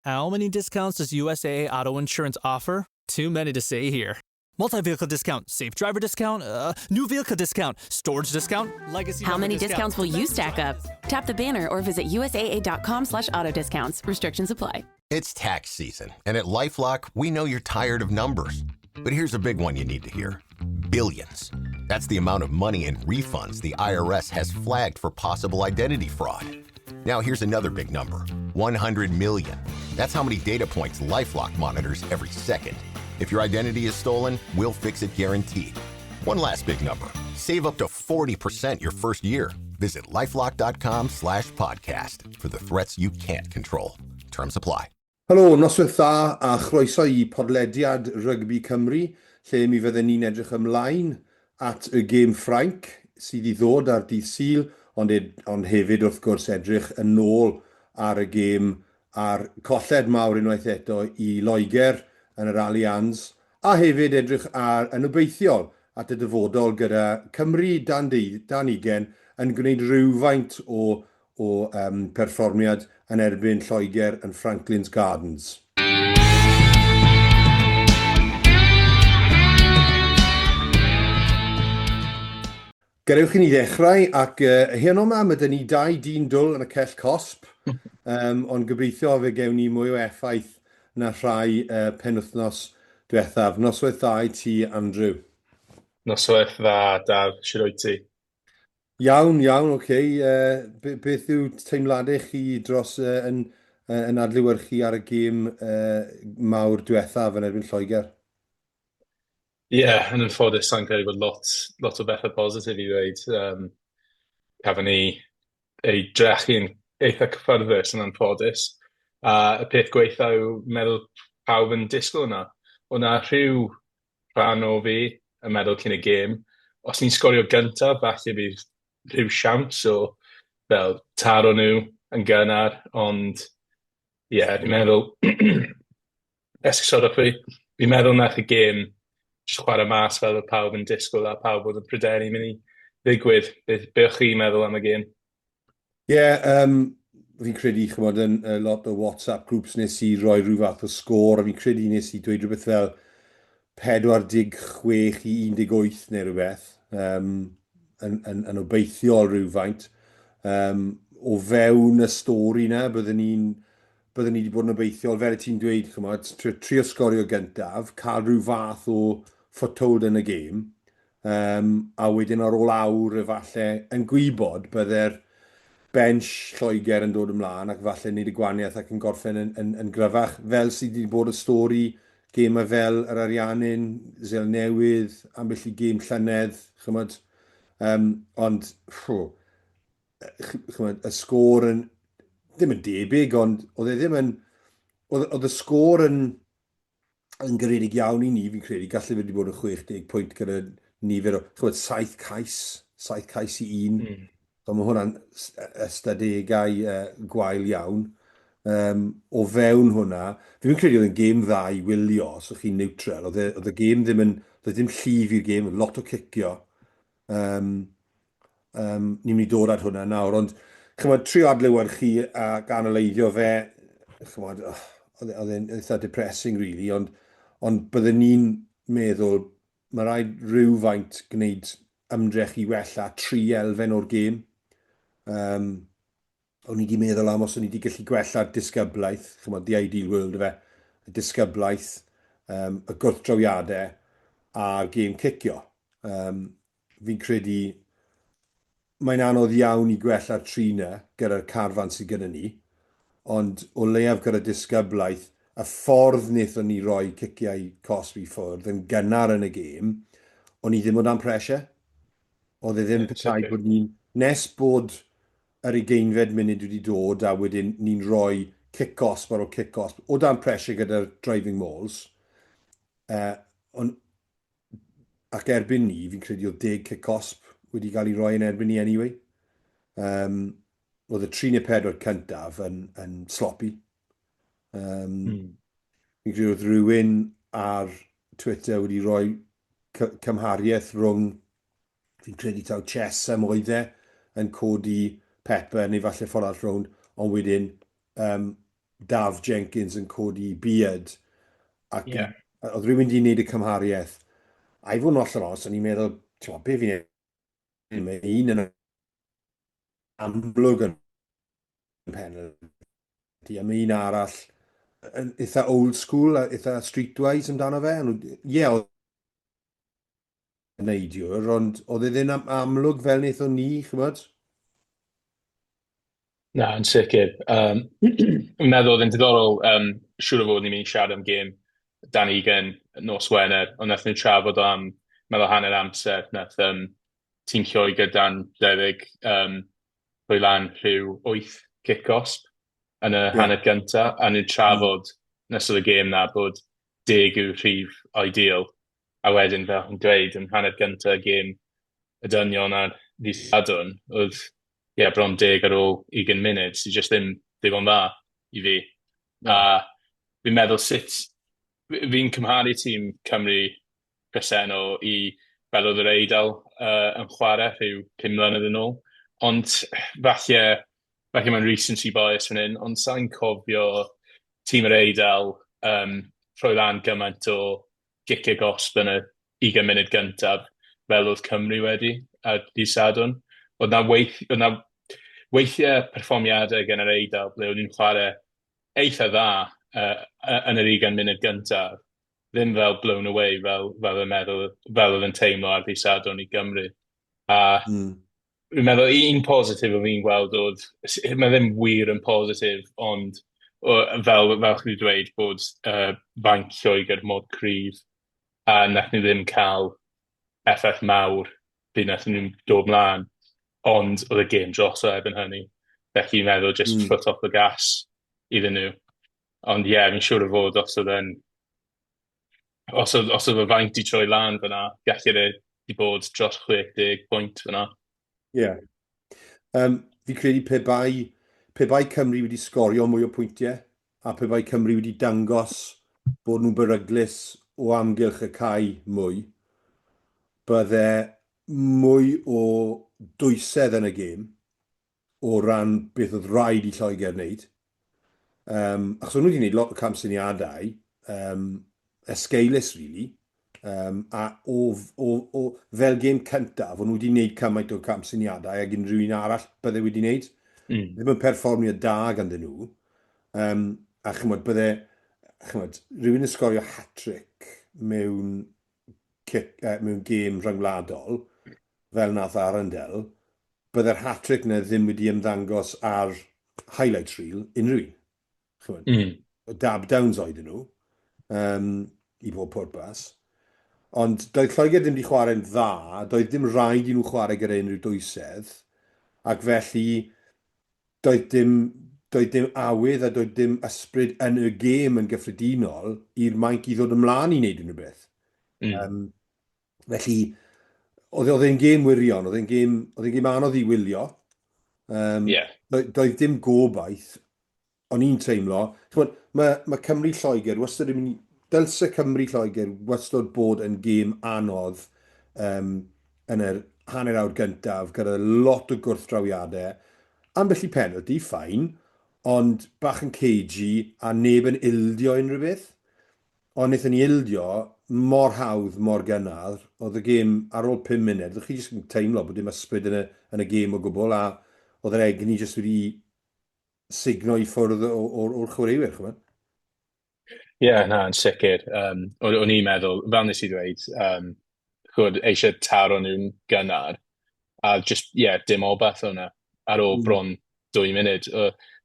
How many discounts does USAA Auto Insurance offer? Too many to say here. Multi-vehicle discount, safe driver discount, new vehicle discount, storage discount, legacy. How many discounts will you stack up? Tap the banner or visit USAA.com slash auto discounts. Restrictions apply. It's tax season, and at LifeLock, we know you're tired of numbers. But here's a big one you need to hear. Billions. That's the amount of money in refunds the IRS has flagged for possible identity fraud. Now here's another big number 100 million. That's how many data points Lifelock monitors every second. If your identity is stolen, we'll fix it guaranteed. One last big number. Save up to 40% your first year. Visit lifelock.com slash podcast for the threats you can't control. Terms apply. Helo, noswaith dda a chroeso i podlediad Rygbi Cymru, lle mi fydden ni'n edrych ymlaen at y gêm Ffrainc sydd i ddod ar dydd Sul, ond, ond hefyd wrth gwrs edrych yn ôl ar y gêm a'r colled mawr unwaith eto i Loegr yn yr Allianz, a hefyd edrych ar, yn obeithiol at y dyfodol gyda Cymru dan, dan ugen yn gwneud rhywfaint o o um, perfformiad yn erbyn Lloegr yn Franklin's Gardens. Gadewch i ni ddechrau, ac uh, heno yma mae dyn ni dau dyn dwl yn y cell cosp, um, ond gobeithio fe gewn ni mwy o effaith na rhai uh, penwythnos diwethaf. Noswaith dda i ti, Andrew. Noswaith dda, Daf. Sut wyt ti? Iawn, iawn, oce. Uh, be, beth yw teimladau chi dros uh, yn, uh, yn adlewyrchu ar y gêm uh, mawr diwethaf yn erbyn Lloegr? Ie, yeah, yn anffodus, sa'n credu bod lot, lot o bethau positif i ddweud. Um, cafon ni ei drechu'n eitha cyffyrddus yn anffodus. A y peth gweitha yw meddwl pawb yn disgwyl yna. O'na rhyw rhan o fi yn meddwl cyn y gêm, os ni'n sgorio gyntaf, falle bydd rhyw siawns o fel taro nhw yn gynnar, ond ie, yeah, fi'n meddwl, esgusodwch fi, fi'n meddwl nath y gêm jyst chwarae mas fel oedd pawb yn disgwyl a pawb oedd yn pryderu mynd i ddigwydd. Be, be o'ch chi'n meddwl am y gêm? Ie, yeah, um, fi'n credu, chymod, yn uh, lot o WhatsApp groups nes i roi rhyw fath o sgôr, a fi'n credu nes i dweud rhywbeth fel 46 i 18 neu rhywbeth, um, yn, yn, yn obeithiol rhywfaint. Um, o fewn y stori na, byddwn ni'n byddwn ni wedi bod yn obeithiol, fel y ti'n dweud, chymod, trio, trio sgorio gyntaf, cael rhyw fath o foothold yn y gêm, Um, a wedyn ar ôl awr efallai yn gwybod bydde'r bench Lloegr yn dod ymlaen ac falle wneud y gwaniaeth ac yn gorffen yn, yn, yn gryfach, fel sydd wedi bod y stori gemau fel yr Ariannin, Zel Newydd, ambell i gêm llynedd, chymod. Um, ond, ffw, chymod, y sgôr yn, ddim yn debyg, ond oedd e ddim yn, oedd, oedd y sgôr yn, yn garedig iawn i ni, fi'n credu. Gallai fe wedi bod yn 60 pwynt gyda nifer o, chymod, saith cais, saith cais i un. Mm. So mae hwnna'n ystadegau uh, gwael iawn. Um, o fewn hwnna, fi'n credu oedd yn gêm dda i wylio, os o'ch chi'n neutral. Oedd e, oedd y gêm ddim yn, oedd e ddim llif i'r gêm, lot o cicio. Um, um, ni'n mynd i dod at hwnna nawr, ond chymod, trio adlewyrchu ac analeiddio fe, chymod, oh, oedd e, e'n eitha depressing, really, ond, ond byddwn ni'n meddwl mae rhaid rhywfaint gwneud ymdrech i wella tri elfen o'r gêm. Um, o'n i wedi meddwl am os o'n i wedi gallu gwella'r disgyblaeth, chymod, the ideal world fe, y disgyblaeth, um, y gwrthdrawiadau a'r gêm cicio. Um, fi'n credu mae'n anodd iawn i gwella'r tri 'na gyda'r carfan sydd gyda ni, ond o leiaf gyda disgyblaeth, y ffordd wnaethon ni roi ciciau cosb i ffwrdd yn gynnar yn y gêm, o'n i ddim o dan pressure. Oedd e ddim petai bod ni'n... Nes bod yr ugeinfed munud wedi dod a wedyn ni'n rhoi cic cosb ar ôl cic cosb o dan pressure gyda'r driving mauls, uh, on, ac erbyn ni, fi'n credu oedd deg cic cosb wedi cael ei roi yn erbyn ni anyway. Um, oedd y 3 neu 4 cyntaf yn, yn sloppy. Um, mm. Fi'n credu oedd rhywun ar Twitter wedi rhoi cymhariaeth rhwng, fi'n credu taw Chesham oedd e, yn codi Pepper neu falle ffordd arall rownd, ond wedyn um, Daf Jenkins yn codi beard, ac yeah. oedd rhywun wedi gwneud y cymhariaeth. A i fod yn hollol onest, o'n i'n meddwl, ti'n be fi'n ei, mae un yn amlwg yn penalty, a mae un arall yn eitha old school, a eitha streetwise amdano fe. Ie, yeah, oedd neidiwr, ond oedd e ddim am amlwg fel wnaethon ni, chymod? Na, yn sicr. Fi'n meddwl oedd e'n diddorol, siŵr o fod ni'n mynd i siarad am gêm dan ugain nos Wener, ond wnaethon nhw trafod o am, meddwl hanner amser, wnaeth tîm Lloegr dan 20 rhoi lan rhyw 8 cic gosb yn y hanner gynta, a nhw'n trafod yn ystod y gêm 'na bod 10 yw'r rhif ideal, a wedyn fel chi'n dweud, yn hanner gynta y gêm y dynion ar ddydd Sadwrn, oedd ie, bron 10 ar ôl 20 munud, sydd jyst ddim digon dda i fi. A fi'n meddwl sut... Fi'n cymharu tîm Cymru presennol i fel oedd yr Eidal yn chwarae rhyw 5 mlynedd yn ôl. Ond falle, falle mae'n recency bias fan hyn, ond sa i'n cofio tîm yr Eidal rhoi lan gymaint o giciau gosb yn y 20 munud gyntaf fel oedd Cymru wedi ar dydd Sadwrn. Oedd 'na weith-, oedd 'na weithiau perfformiadau gan yr Eidal ble o'n nhw'n chwarae eitha dda yn yr 20 munud gyntaf, ddim fel blown away fel fel yn meddwl, fel oedd yn teimlo ar ddydd Sadwrn i Gymru. A fi'n meddwl un positif o fi'n gweld oedd, mae ddim wir yn positif, ond o, fel chi wedi dweud bod fainc Lloegr mor cryf a wnaethon nhw ddim cael effaith mawr pryd wnaethon nhw'n dod mlaen, ond oedd y gêm drosodd erbyn hynny. Felly fi'n meddwl just foot off the gas iddyn nhw. Ond ie, yeah, fi'n siŵr o fod os oedd yn os oedd y fainc 'di troi lan fyna, gallai fe 'di bod dros 60 pwynt fyna. Ie. Yeah. Fi credu pe bai Cymru wedi sgorio mwy o pwyntiau a pe bai Cymru wedi dangos bod nhw'n beryglus o amgylch y cae mwy, bydde mwy o dwysedd yn y gêm o ran beth oedd rhaid i Lloegr wneud. Achos o'n nhw wedi gwneud lot o camsyniadau, esgeulus, really. A o, fel gêm cyntaf, o'n nhw wedi gwneud cymaint o camsyniadau ag unrhyw un arall bydde wedi gwneud. Ddim yn perfformio da ganddyn nhw. A chymod, bydde, chymod, rhywun yn sgorio hat-trick mewn gêm rhyngwladol, fel nath Arundel, bydde'r hat-trick na ddim wedi ymddangos ar highlight reel unrhyw un. Chymod, dab downs oedden nhw, i bob pwrpas. Ond doedd Lloegr ddim wedi chwarae'n dda, doedd dim rhaid i nhw chwarae gyda unrhyw dwysedd, ac felly doedd dim awydd a doedd dim ysbryd yn y gêm yn gyffredinol i'r mainc i ddod ymlaen i wneud unrhyw beth. Felly, oedd e'n gêm wirion, oedd e'n gêm anodd i wylio. Doedd dim gobaith, o'n i'n teimlo. Ch'mod, mae Cymru Lloegr wastad yn mynd i... Dylse Cymru Lloegr wastad bod yn gêm anodd yn yr hanner awr gyntaf gyda lot o gwrthdrawiadau. Ambell i penalty, fine, ond bach yn cagey a neb yn ildio unrhyw beth. Ond wnaethon ni ildio mor hawdd, mor gynnar. Oedd y gêm ar ôl 5 munud, ydych chi jyst yn teimlo bod dim ysbryd yn y gêm o gwbl, a oedd yr egni jyst wedi sugno i ffwrdd o'r chwaraewyr, chymod? Ie, yeah, na, yn sicr. O'n i'n meddwl, fel nes i ddweud, chwyd, eisiau taro nhw'n gynnar, a just, ie, yeah, dim obaith o'na ar ôl bron 2 munud.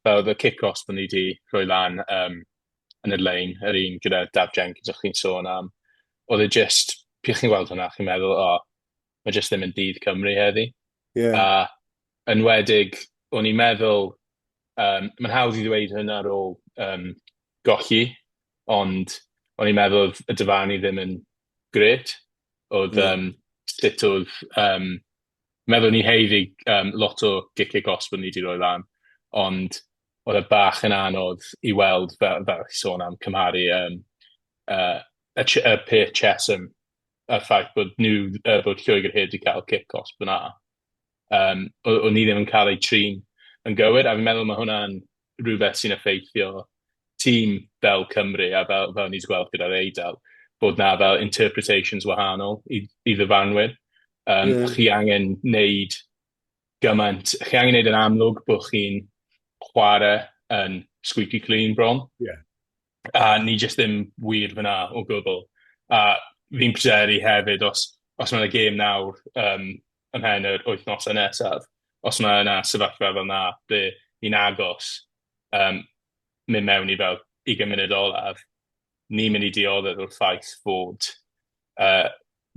Fel oedd y kick-off bod ni wedi rhoi lan yn y lein, yr un gyda Daf Jenkins o'ch chi'n sôn am, oedd e just, pryd chi'n gweld hwnna, chi'n meddwl, "O, oh, mae just ddim yn dydd Cymru heddi." A enwedig, o'n i'n meddwl, mae'n hawdd i ddweud hynna ar ôl golli, ond o'n i'n meddwl oedd y dyfarnu ddim yn grêt. Oedd sut oedd, meddwl ni haeddu lot o giciau gosb o'n ni wedi rhoi lan, ond oedd e bach yn anodd i weld, fel chi sôn am cymharu y peth Chesham, y ffaith bod Lloegr heb wedi cael cic gosb yna. O'n ni ddim yn cael ei trin yn gywir, a fi'n meddwl mae hwnna'n rhywbeth sy'n effeithio tîm fel Cymru a fel, fel ni wedi gweld gyda'r Eidal, bod na fel interpretations wahanol i ddyfarnwyr. Chi angen wneud gymaint, chi angen wneud yn amlwg bod chi'n chwarae yn squeaky clean bron. A ni jyst ddim wir fyna o gwbl. A fi'n pryderu hefyd os mae yna gêm nawr ymhen yr wythnosau nesaf, os mae yna sefyllfa fel 'na ble ni'n agos mynd mewn i fel 20 munud olaf, ni'n mynd i dioddef o'r ffaith fod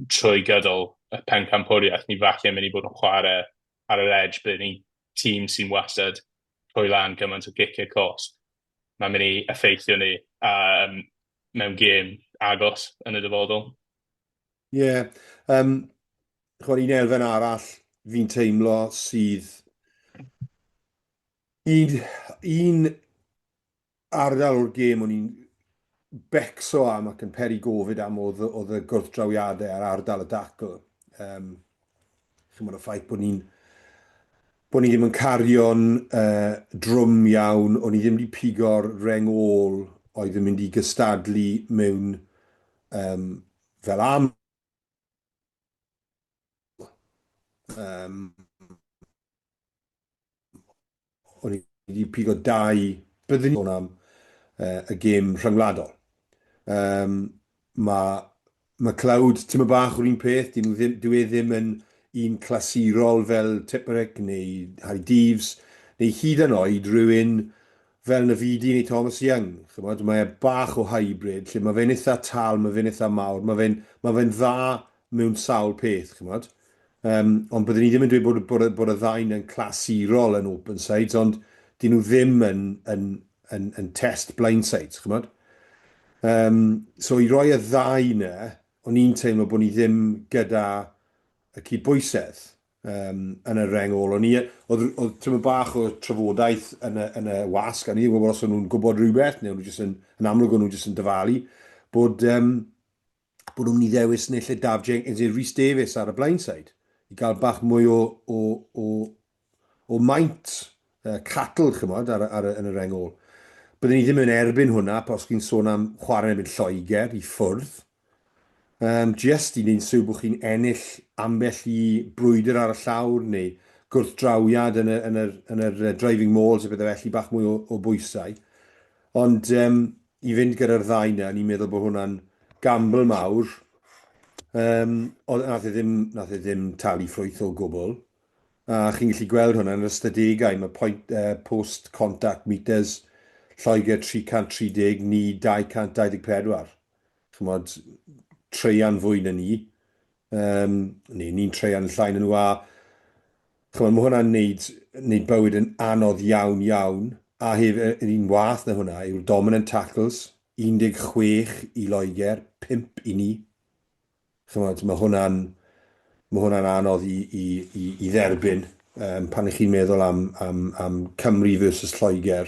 trwy gydol y pencampwriaeth ni falle mynd i bod yn chwarae ar yr edge ble ni'n tîm sy'n wastad rhoi lan gymaint o giciau cosb. Mae'n mynd i effeithio ni mewn gêm agos yn y dyfodol. Ie. Yeah. Chwarae un elfen arall fi'n teimlo sydd un ardal o'r gêm o'n i'n becso am ac yn peri gofid am oedd, oedd y gwrthdrawiadau ar ardal y dacl. Chimod, y ffaith bod ni ddim yn cario'n drwm iawn, o'n i ddim wedi pigo'r reng ôl oedd yn mynd i gystadlu mewn fel am. O'n i wedi pigo dau, byddwn ni'n sôn am y gêm rhyngwladol. Mae McLeod tymed bach o'r un peth, dyn nhw ddim, dyw e ddim yn un clasurol fel Tipuric neu Harri Deaves, neu hyd yn oed rhywun fel Navidi neu Thomas Young. Chymod, mae e bach o hybrid, lle mae fe'n eitha tal, mae fe'n eitha mawr, mae fe'n mae fe dda mewn sawl peth, chymod. Ond byddwn ni ddim yn dweud bod y ddau yn clasurol yn open sides, ond dyn nhw ddim yn test blind sides, chymod. So i roi y ddau 'na, o'n i'n teimlo bod ni ddim gyda y cydbwysedd yn y reng ôl. O'n i, oedd tymed bach o trafodaeth yn y wasg, a ni ddim yn gwybod os o'n nhw'n gwybod rhywbeth, neu o'n nhw jyst yn amlwg o'n nhw jyst yn dyfalu, bod nhw'n mynd i ddewis neu lle Daf Jenkins neu Rhys Davies ar y blind side, i gael bach mwy o maint cattle, chymod, yn y reng ôl. Byddwn ni ddim yn erbyn hwnna, os chi'n sôn am chwarae yn erbyn Lloegr i ffwrdd. Just i wneud siŵr bod chi'n ennill ambell i brwydr ar y llawr neu gwrthdrawiad yn yr driving mauls a bethau felly, bach mwy o bwysau. Ond i fynd gyda'r ddau 'na, ni'n meddwl bod hwnna'n gamble mawr. Ond nath e ddim talu ffrwyth o gwbl. A chi'n gallu gweld hwnna yn yr ystadegau. Mae post-contact meters Lloegr 330, ni 224. Chymod, treian fwy na ni. Neu ni'n treian llai na nhw a chymod, mae hwnna'n neud bywyd yn anodd iawn iawn. A hefyd, yr un wath na hwnna yw'r dominant tackles, 16 i Loegr, 5 i ni. Chymod, mae hwnna'n anodd i dderbyn pan ych chi'n meddwl am Cymru versus Lloegr.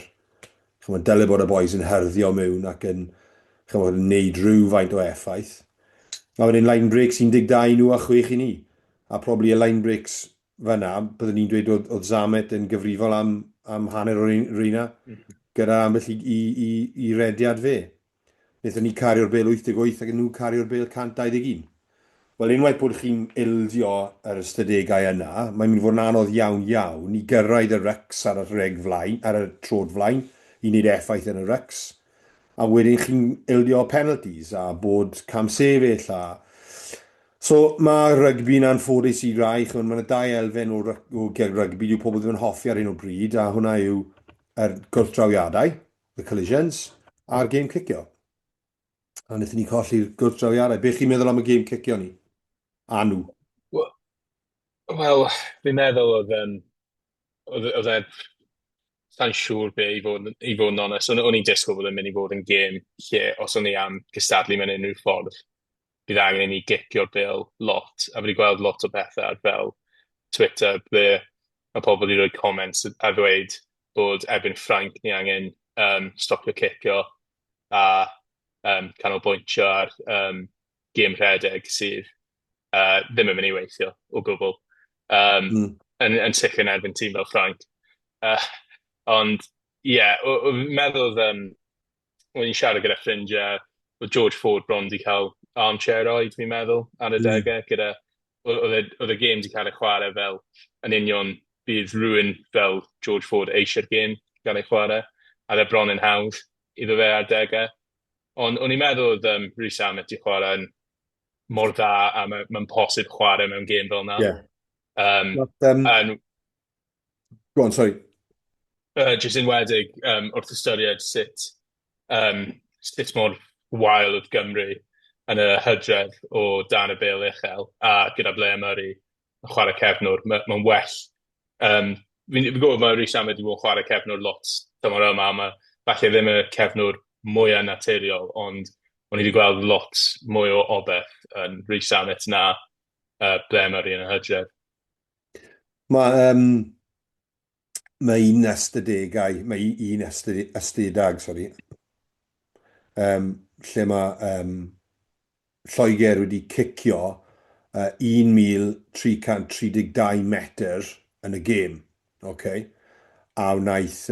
Chymod, dyle bod y boys yn hyrddio mewn ac yn, chymod, yn neud rhywfaint o effaith. A wedyn line breaks 12 nhw a 6 i ni. A probably y line breaks fyna, byddwn ni'n dweud oedd Zammit yn gyfrifol am hanner o'r reina, gyda ambell i rediad fe. Wnaethon ni cario'r bêl 88 ac nhw cario'r bêl 121. Wel, unwaith bod chi'n ildio yr ystadegau yna, mae'n mynd i fod yn anodd iawn iawn i gyrraedd y rucks ar y reg flaen, ar y trod flaen, i wneud effaith yn y rucks. A wedyn chi'n ildio penalties a bod camsefyll a. So mae rygbi'n anffodus i rai, chymod, mae yna dau elfen o rygbi dyw pobl ddim yn hoffi ar hyn o bryd, a hwnna yw yr gwrthdrawiadau, the collisions, a'r gêm cicio. A wnaethon ni colli'r gwrthdrawiadau. Be chi'n meddwl am y gêm cicio ni? A nhw? Wel, fi'n meddwl oedd e, sa'n siŵr be i fod yn onest. O'n i'n disgwyl bod e'n mynd i fod yn gêm lle os o'n i am cystadlu mewn unrhyw ffordd, bydd angen i ni gicio'r bêl lot. A fi wedi gweld lot o bethau ar fel Twitter ble mae pobl wedi rhoi comments a ddweud bod erbyn Ffrainc ni angen stopio cicio a canolbwyntio ar gêm rhedeg sydd ddim yn mynd i weithio o gwbl. Yn sicr yn erbyn tîm fel Ffrainc. Ond ie, yeah, meddwl oedd o'n i'n siarad gyda ffrindiau, oedd George Ford bron 'di cael armchair ride, fi'n meddwl, ar adegau, gyda oedd e, oedd y gêm 'di cael ei chwarae fel yn union bydd rhywun fel George Ford eisiau'r gêm gael ei chwarae, a oedd e bron yn hawdd iddo fe ar adegau. Ond o'n i'n meddwl oedd Rees-Zammit 'di chwarae'n mor dda a mae'n posib chwarae mewn gêm fel 'na. And, Go on, sorry. Jyst enwedig wrth ystyried sut mor wael oedd Gymru yn y hydref o dan y bêl uchel a gyda Blair Murray yn chwarae cefnwr, mae'n well. Fi'n gwybod mae Rees-Zammit wedi bod yn chwarae cefnwr lot tymor yma, mae falle ddim y cefnwr mwyaf naturiol, ond o'n i wedi gweld lot mwy o obaith yn Rees-Zammit na Blair Murray yn y hydref. Mae un ystadegau, mae un ystadeg, sori, lle mae Lloegr wedi cicio 1,332 metr yn y gêm, okay? A wnaeth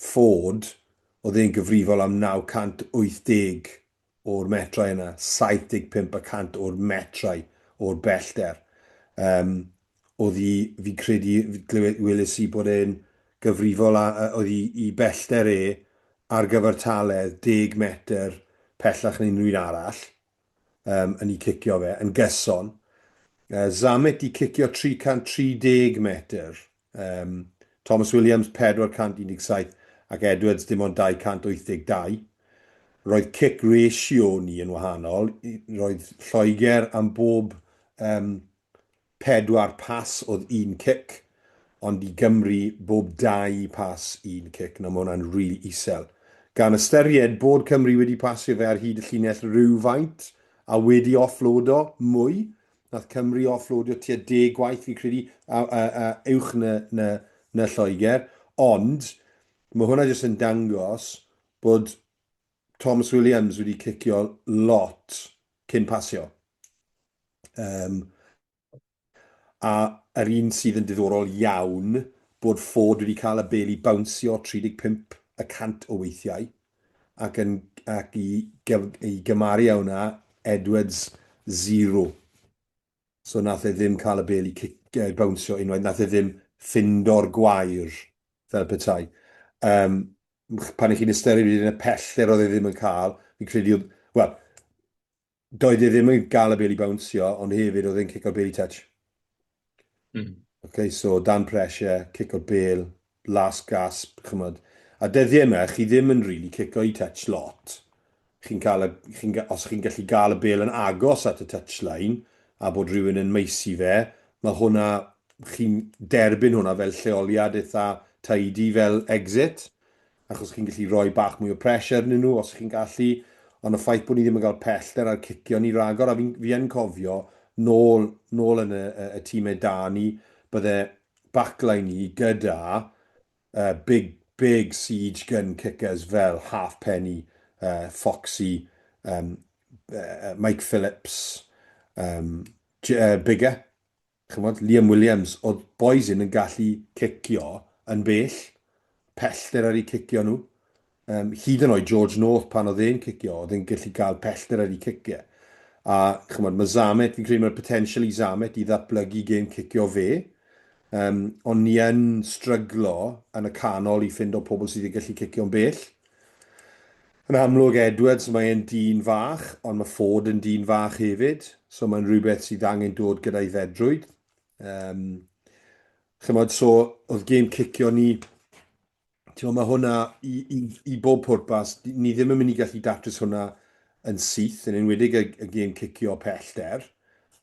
Ford, oedd e'n gyfrifol am 980 o'r metrau yna, 75 y cant o'r metrau o'r bellter. Oedd hi, fi'n credu, weles i bod e'n gyfrifol, a, oedd hi i bellter e ar gyfartaledd 10 metr pellach na unrhyw un arall yn ei cicio fe, yn gyson. Zammit 'di cicio 330 metr. Thomas Williams 417 ac Edwards dim ond 282. Roedd cic ratio ni yn wahanol. Roedd Lloegr am bob pedwar pas oedd un cic, ond i Gymru bob dau pas un cic. Nawr mae hwnna'n rili isel. Gan ystyried bod Cymru wedi pasio fe ar hyd y llinell rywfaint a wedi offloado mwy, Nath Cymru offloadio tua deg gwaith fi'n credu, a, a, a uwch na, na, na Lloegr, ond mae hwnna jyst yn dangos bod Thomas Williams wedi cicio lot cyn pasio. A yr un sydd yn diddorol iawn bod Ford wedi cael y bêl i bownsio 35 y cant o weithiau, ac, yn, ac i, i gymaru â hwnna, Edwards zero. So nath e ddim cael y bêl i cic, bownsio unwaith, nath e ddim ffindo'r gwair fel petai. Pan i chi'n ystyried wedyn y pellter oedd e ddim yn cael, fi'n credu oedd, wel, Doedd e ddim yn gael y bêl i bownsio, ond hefyd oedd e'n cico'r bêl i touch. Okay, so dan pressure, cico'r bêl, last gasp, chymod. A dyddiau yma, chi ddim yn really cico i touch lot. Chi'n cael y, chi'n, os chi'n gallu gael y bêl yn agos at y touchline, a bod rhywun yn maesu fe, mae hwnna, chi'n derbyn hwnna fel lleoliad eitha tidy fel exit. Achos chi'n gallu rhoi bach mwy o pressure arnyn nhw os chi'n gallu, ond y ffaith bod ni ddim yn cael pellter ar cicio ni ragor, a fi, fi yn cofio nôl, nôl yn y tîmau da ni, bydde backline ni gyda big, big siege gun kickers fel Halfpenny, Foxy, Mike Phillips, Biggar, chimod, Liam Williams, oedd boys hyn yn gallu cicio yn bell, pellter ar eu cicio nhw. Hyd yn oed George North pan oedd e'n cicio, oedd e'n gallu cael pellter ar eu ciciau. A chimod, mae Zammit, fi'n credu mae'r potential i Zammit i ddatblygu gêm cicio fe, ond ni yn stryglo yn y canol i ffindo pobl sydd yn gallu cicio'n bell. Yn amlwg Edwards, mae e'n dyn fach, ond mae Ford yn dyn fach hefyd, so mae'n rhywbeth sydd angen dod gyda'i fedrwyd. Chymod, so oedd gêm cicio ni, ti'n mae hwnna i bob pwrpas, ni ddim yn mynd i gallu datrys hwnna yn syth, yn enwedig y gêm cicio pellter.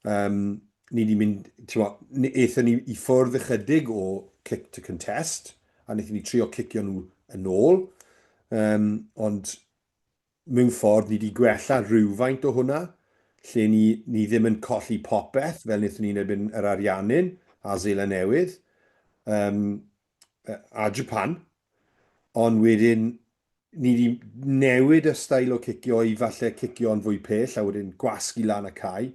Ni wedi mynd, ti'n aethon ni i ffwrdd ychydig o kick to contest, a wnaethon ni trio cicio nhw yn ôl. Ond mewn ffordd, ni wedi gwella rhywfaint o hwnna, lle ni ddim yn colli popeth, fel wnaethon ni'n erbyn yr Ariannin a Seland Newydd, a Japan. Ond wedyn, ni wedi newid y steil o cicio i falle cicio yn fwy pell a wedyn gwasgu lan y cae.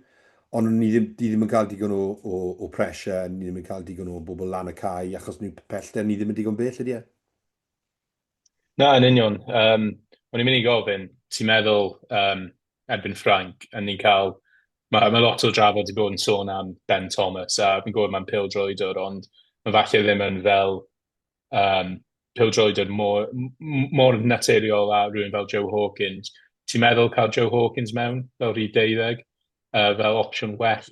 Ond ni ddim, ni ddim yn cael digon o pressure, ni ddim yn cael digon o bobl lan y cae, achos ni pellter ni ddim yn digon bell ydy e. Na, yn union. O'n i'n mynd i gofyn, ti'n meddwl erbyn Ffrainc, a ni'n cael... Mae lot o drafod wedi bod yn sôn am Ben Thomas, a fi'n gwybod mae'n pêl-droediwr, ond mae falle ddim yn fel pêl-droediwr mor naturiol a rhywun fel Joe Hawkins. Ti'n meddwl cael Joe Hawkins mewn fel rhif 12, fel opsiwn well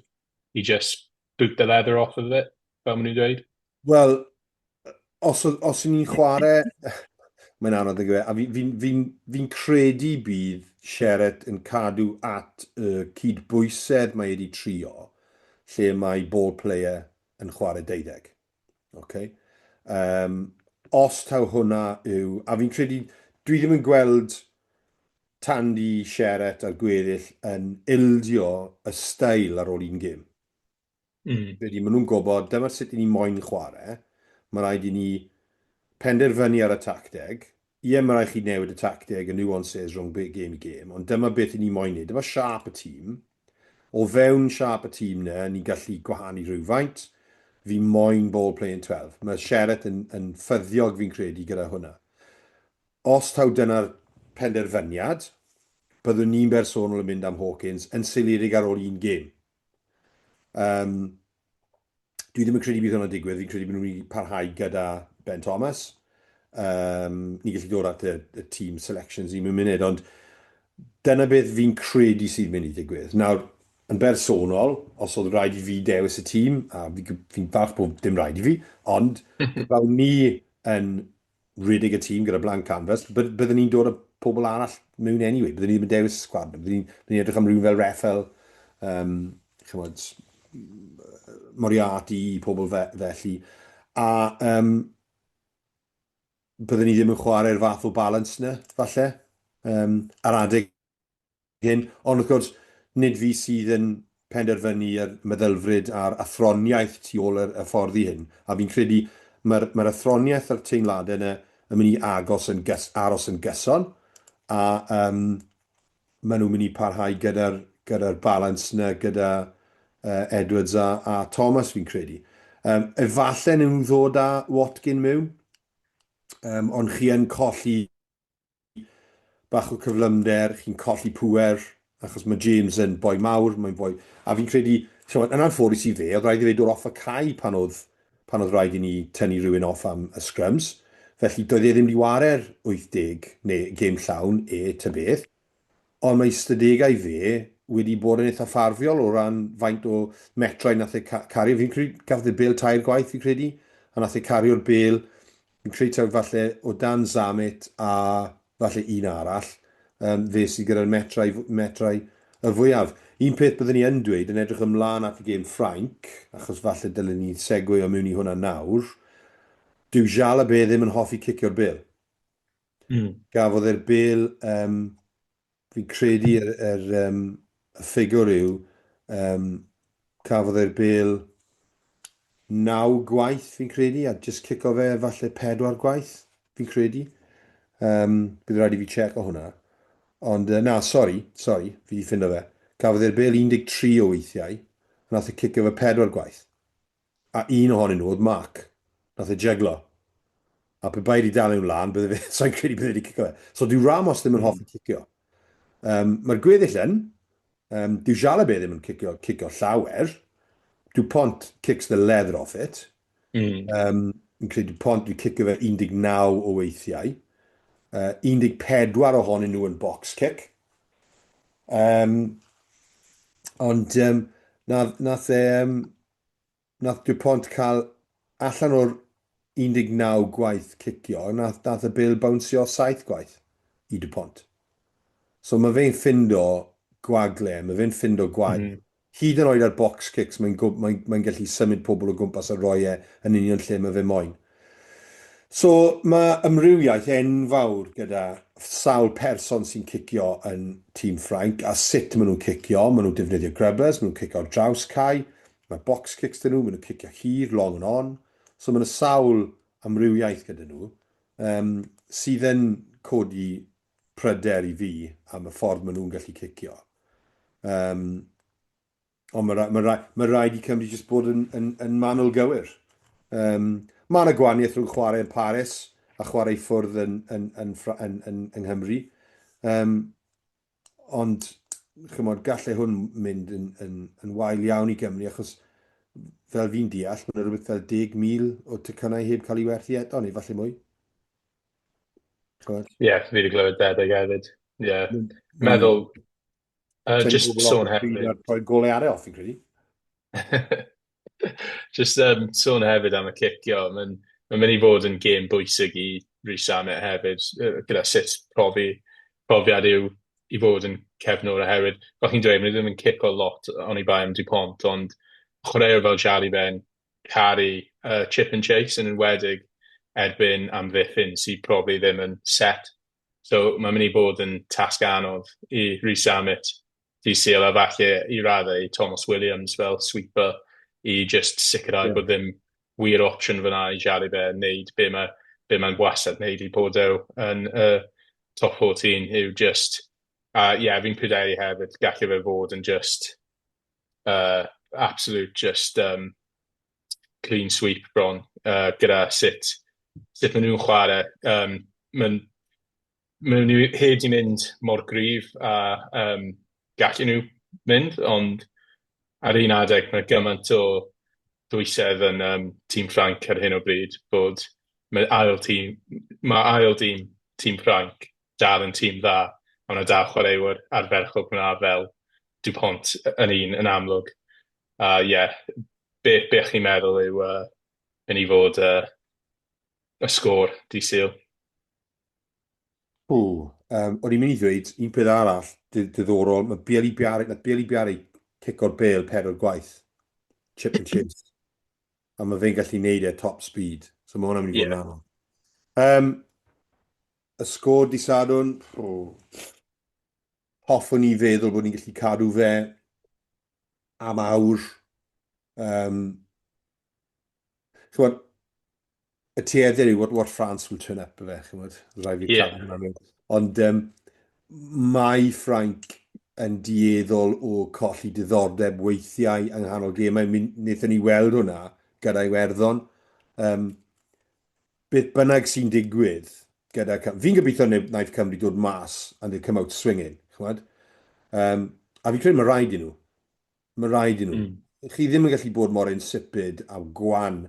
i just boot the leather off of it, fel maen nhw'n dweud? Wel, os ni'n chwarae, mae'n anodd yn gyfe, a fi'n fi, fi, fi credu bydd Sheret yn cadw at y cydbwysedd mae wedi trio, lle mae ball player yn chwarae 12. Okay? Os taw hwnna yw, a fi'n credu, dwi ddim yn gweld Tandy, Sheret a'r gweddill yn ildio y steil ar ôl un gêm. Credu, maen nhw'n gwybod, dyma sut i ni moyn chwarae, mae rhaid i ni penderfynu ar y tacteg. Ie, mae rhaid chi newid y tacteg, y nuances rhwng gêm i gêm, ond dyma beth i ni moyn neud. Dyma siâp y tîm. O fewn siâp y tîm 'na, ni'n gallu gwahanu rhywfaint. Fi moyn ball playing 12. Mae Sheret yn ffyddiog, fi'n credu, gyda hwnna. Os taw dyna'r penderfyniad, byddwn ni'n bersonol yn mynd am Hawkins yn seiliedig ar ôl un gêm. Dwi ddim yn credu bydd hwnna'n digwydd. Fi'n credu bod nhw'n mynd i parhau gyda Ben Thomas. Ni'n gallu dod at y team selections ni mewn munud, ond dyna beth fi'n credu sydd mynd i ddigwydd. Nawr, yn bersonol, os oedd rhaid i fi dewis y tîm, a fi'n falch bod dim rhaid i fi, ond fel ni yn rhedeg y tîm gyda blank canvas, byddwn ni'n dod â pobl arall mewn anyway. Byddwn ni ddim yn dewis y sgwad. Byddwn ni'n edrych am rhywun fel Reffel, chymod, Moriarty, pobl felly. A byddwn ni ddim yn chwarae'r fath o balance 'na, falle, ar adeg hyn. Ond wrth gwrs, nid fi sydd yn penderfynu yr meddylfryd a'r athroniaeth tu ôl yr hyfforddi hyn, a fi'n credu mae'r mae'r athroniaeth a'r teimladau yna yn mynd i agos yn gys, aros yn gyson, a maen nhw'n mynd i parhau gyda'r gyda'r balans yna gyda Edwards a Thomas fi'n credu. Efallai nhw'n ddod â Watkin mewn, ond chi yn colli bach o cyflymder, chi'n colli pŵer, achos mae James yn boi mawr, mae'n boi... A fi'n credu, chimod, yn anffodus i fe, oedd rhaid i fe dod off y cae pan oedd rhaid i ni tynnu rhywun off am y scrums. Felly doedd e ddim wedi ware'r 80 neu gêm llawn e, ta beth. Ond mae ystadegau fe wedi bod yn eitha ffarfiol o ran faint o metrau nath e cario. Fi'n credu gafodd e bêl tair gwaith, fi'n credu, a nath e cario'r bêl. Fi'n credu taw falle o dan Zammit a falle un arall, fe sydd gyda'r metrau y fwyaf. Un peth byddwn i yn dweud, yn edrych ymlaen at y gêm Ffrainc, achos falle dylen ni segweo mewn i hwnna nawr, dyw Jalabert ddim yn hoffi cicio'r bêl. Gafodd e'r bêl, fi'n credu y ffigwr yw, cafodd e'r bêl naw gwaith, fi'n credu, a jyst cico fe falle pedwar gwaith, fi'n credu. Bydd rhaid i fi checo hwnna. Ond na, sori, sori, fi 'di ffindo fe. Cafodd e'r bêl 13 o weithiau, a nath e cico fe pedwar gwaith. A un ohonyn nhw oedd Mark. Nath e jyglo. A pe bai wedi dal nhw lan, bydde fe, sai'n credu bydde wedi cico fe. So dyw Ramos ddim yn hoffi cicio. Mae'r gweddill yn. Dyw Jalabert ddim yn cicio llawer. Dupont kicks the leather off it. Fi'n credu Dupont wedi cicio fe 19 o weithiau. 14 ohonyn nhw yn box kick. Ond nath e, nath Dupont cael allan o'r 19 gwaith cicio, nath y bêl bownsio 7 gwaith i Dupont. So mae fe'n ffindo gwagle, mae fe'n ffindo gwaith. Hyd yn oed ar box kicks, mae'n mae gallu symud pobl o gwmpas a roi e yn union lle mae fe moyn. So mae amrywiaeth enfawr gyda sawl person sy'n cicio yn tîm Ffrainc a sut maen nhw'n cicio. Maen nhw'n defnyddio grubbers, maen nhw'n cicio ar draws cae, mae box kicks 'da nhw, maen nhw'n cicio hir, long and on. So mae 'na sawl amrywiaeth gyda nhw sydd yn codi pryder i fi am y ffordd maen nhw'n gallu cicio. Ond mae rhaid i Cymru jyst bod yn manwl gywir. Mae yna gwahaniaeth rhwng chwarae yn Paris a chwarae i ffwrdd yng Nghymru. Um, ond, chymod, gallai hwn mynd yn, yn, yn wael iawn i Gymru, achos fel fi'n deall, mae yna rhywbeth fel 10,000 o tocynnau heb cael ei werthu eto, neu falle mwy. Ie, yeah, fi wedi glywed debyg hefyd. Ie. Yeah. Meddwl, just sôn hefyd. Rhoi golau ar e off, fi'n credu. Just sôn hefyd am y cicio, mae'n ma mynd i fod yn gêm bwysig i Rees-Zammit hefyd, gyda sut profi, profiad yw i fod yn cefnwr oherwydd, fel chi'n dweud, maen nhw ddim yn cico lot oni bai am Dupont, ond chwaraewr fel Jalibert caru chip and chase yn enwedig erbyn amddiffyn sydd probably ddim yn set. So mae'n mynd i bod yn tasg anodd i Rees-Zammit dydd Sul a falle i raddau i Tomos Williams fel sweeper i just sicrhau bod ddim wir opsiwn fyna i Jalibert wneud be mae be mae'n wastad wneud i Bordeaux yn y top 14 yw just a ie yeah, fi'n pryderu hefyd gallai fe fod yn just absolute just clean sweep bron gyda sut sut maen nhw'n chwarae. Maen maen nhw heb 'di mynd mor gryf a gallen nhw mynd, ond ar un adeg mae gymaint o dwysedd yn tîm Ffrainc ar hyn o bryd bod mae ail tîm, mae ail dîm tîm Ffrainc dal yn tîm dda, a mae 'na dal chwaraewyr ardderchog fan'na fel Dupont yn un yn amlwg. A ie, be be chi'n meddwl yw mynd i fod y sgôr dydd Sul? O, o'n i'n mynd i ddweud un peth arall diddorol, mae Bielle-Biarrey, nath Bielle-Biarrey cico'r bêl pedwar gwaith, chip and chase. A mae fe'n gallu neud e top speed, so mae hwnna'n mynd i fod yn anodd. Y sgôr dydd Sadwrn, oh, hoffwn i feddwl bod ni'n gallu cadw fe am awr. Chymod, y tueddiad yw what France will turn up, fe, chymod, rhaid fi yeah. hwnna. Ond mae Ffrainc yn dueddol o colli diddordeb weithiau yng nghanol gemau. Mi wnaethon ni weld hwnna gyda Iwerddon. Beth bynnag sy'n digwydd gyda... Fi'n gobeithio wnaeth Cymru dod mas and they come out swinging, chymod? A fi'n credu mae rhaid i nhw. Mae rhaid i nhw. Chi ddim yn gallu bod mor insipid a gwan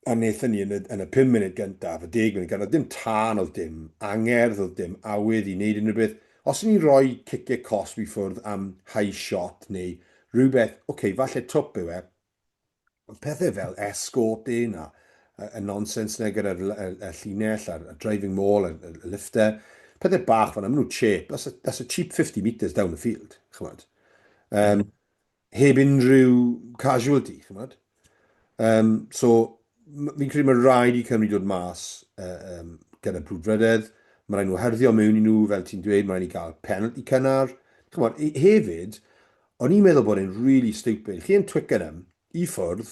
a wnaethon ni yn y, yn y 5 munud gyntaf, y 10 munud gyntaf, dim tân oedd dim angerdd, oedd dim awydd i wneud unrhyw beth. Os ni'n rhoi ciciau cosb i ffwrdd am high shot neu rhywbeth, oce, okay, falle twp yw e, ond pethau fel escorting a y nonsens 'na gyda'r y, y llinell a'r y driving maul, y, y lifter, pethau bach fan maen nhw'n cheap. That's a cheap 50 metres down the field, chymod. Heb unrhyw casualty, chymod. So, fi'n credu mae rhaid i Cymru dod mas gyda brwdfrydedd. Mae rhaid nhw hyrddio mewn i nhw, fel ti'n dweud, mae rhaid ni gael penalty cynnar. Chymod, hefyd, o'n i'n meddwl bod e'n really stupid. Chi yn Twickenham, i ffwrdd,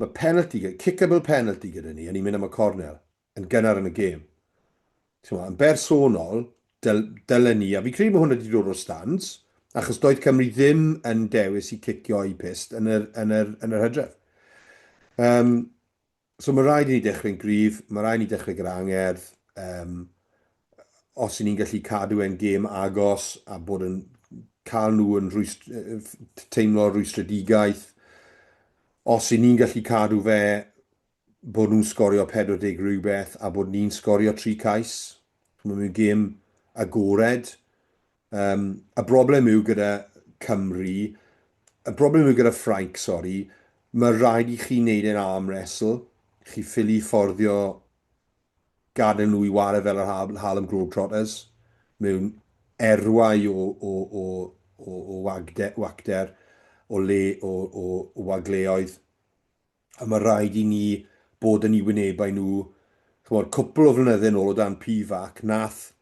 mae penalty, kickable penalty gyda ni, a ni'n mynd am y cornel yn gynnar yn y gêm. Yn bersonol, dylen ni, a fi'n credu bod hwnna wedi dod o'r stands, achos doedd Cymru ddim yn dewis i cicio i pyst yn yr, yn yr, yn yr hydref. So mae rhaid i ni dechrau'n gryf, mae rhaid i ni dechrau gyda angerdd. Os i ni'n gallu cadw e'n gêm agos a bod yn cael nhw yn teimlo rwystredigaeth, os i ni'n gallu cadw fe bod nhw'n sgorio 40 rhywbeth a bod ni'n sgorio 3 cais, mae'n mynd gêm agored. Y broblem yw gyda Cymru, y broblem yw gyda Ffrainc, sori, mae rhaid i chi wneud e'n arm wrestle. Chi ffili fforddio gadael nhw i ware fel yr Harlem Globetrotters mewn erwau o wagde, wacter, o le, o wagleoedd. A mae rhaid i ni bod yn eu wynebau nhw. Chymod, cwpl o flynydde nôl o dan Pivac, nath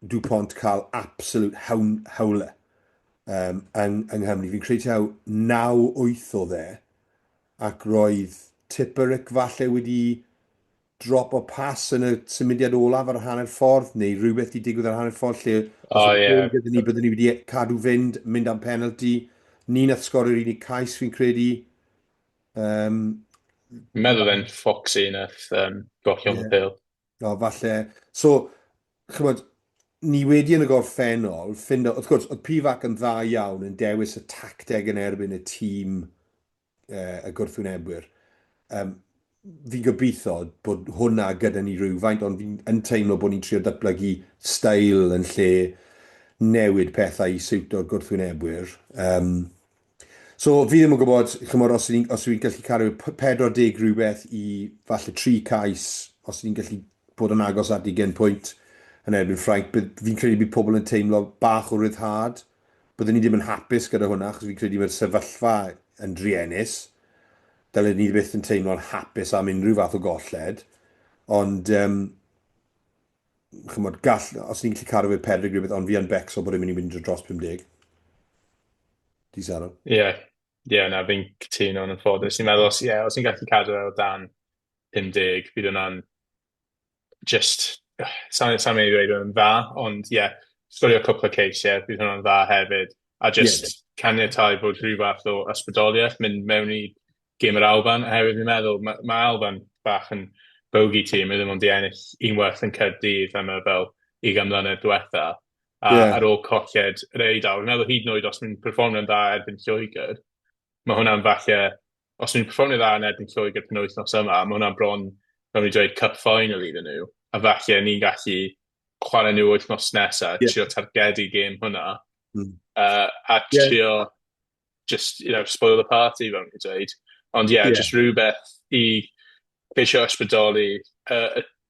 Dupont cael absolute howler yng Nghymru. Fi'n credu taw 9-8 oedd e, ac roedd Tipuric falle wedi drop o pas yn y symudiad olaf ar y hanner ffordd, neu rhywbeth wedi digwydd ar hanner ffordd lle os oedd yeah. gyda ni, byddwn ni wedi cadw fynd, mynd am penalty. Ni nath sgorio'r unig cais fi'n credu. Meddwl e'n Foxy nath golli yeah. y pêl. O, falle. So, Chymod, ni wedi yn y gorffennol ffindo, wrth gwrs, oedd Pivac yn dda iawn yn dewis y tacteg yn erbyn y tîm y gwrthwynebwyr. Um, fi'n gobeithio bod hwnna gyda ni rhywfaint, ond fi'n yn teimlo bod ni'n trio datblygu steil yn lle newid pethau i siwto'r gwrthwynebwyr. Um, so fi ddim yn gwybod, chymod, os ni'n os fi'n gallu cario 40 rhywbeth i falle 3 cais, os ni'n gallu bod yn agos at 20 pwynt yn erbyn Ffrainc, fi'n credu bydd pobl yn teimlo bach o ryddhad. Byddwn ni ddim yn hapus gyda hwnna, achos fi'n credu mae'r sefyllfa yn druenus. Dylen ni byth yn teimlo'n hapus am unrhyw fath o golled. Ond, um, chymod, gall, os ni'n gallu cadw fe 40 rhywbeth, ond fi yn becso bod e'n mynd i mynd dros 50. Di Saro? Ie, yeah. ie, yeah, na, fi'n cytuno yn anffodus. Fi'n meddwl, os, yeah, os ni'n gallu cadw e o dan 50, bydd hwnna'n just, sa'n sa mynd i ddweud yn dda, ond ie, yeah, sgorio cwpl o ceisiau, bydd hwnna'n dda hefyd. A just yeah. caniatáu bod rhyw fath o ysbrydoliaeth mynd mewn i gêm yr Alban, oherwydd fi'n meddwl, mae, ma Alban bach yn bogey team, mae ddim ond i ennill unwaith yn Caerdydd am y fel 20 mlynedd diwetha. A yeah. ar ôl colled yr Eidal, fi'n meddwl hyd yn oed os mae'n perfformio'n dda erbyn Lloegr, mae hwnna'n falle os ni'n perfformio dda yn erbyn Lloegr penwythnos yma, mae hwnna'n bron, fel ni'n dweud, cup final iddyn nhw. A falle ni'n gallu chwarae nhw wythnos nesaf, yeah. trio targedu gêm hwnna. A trio just, you know, spoil the party, fel ni'n dweud. Ond ie, yeah, just rhywbeth i ceisio ysbrydoli y,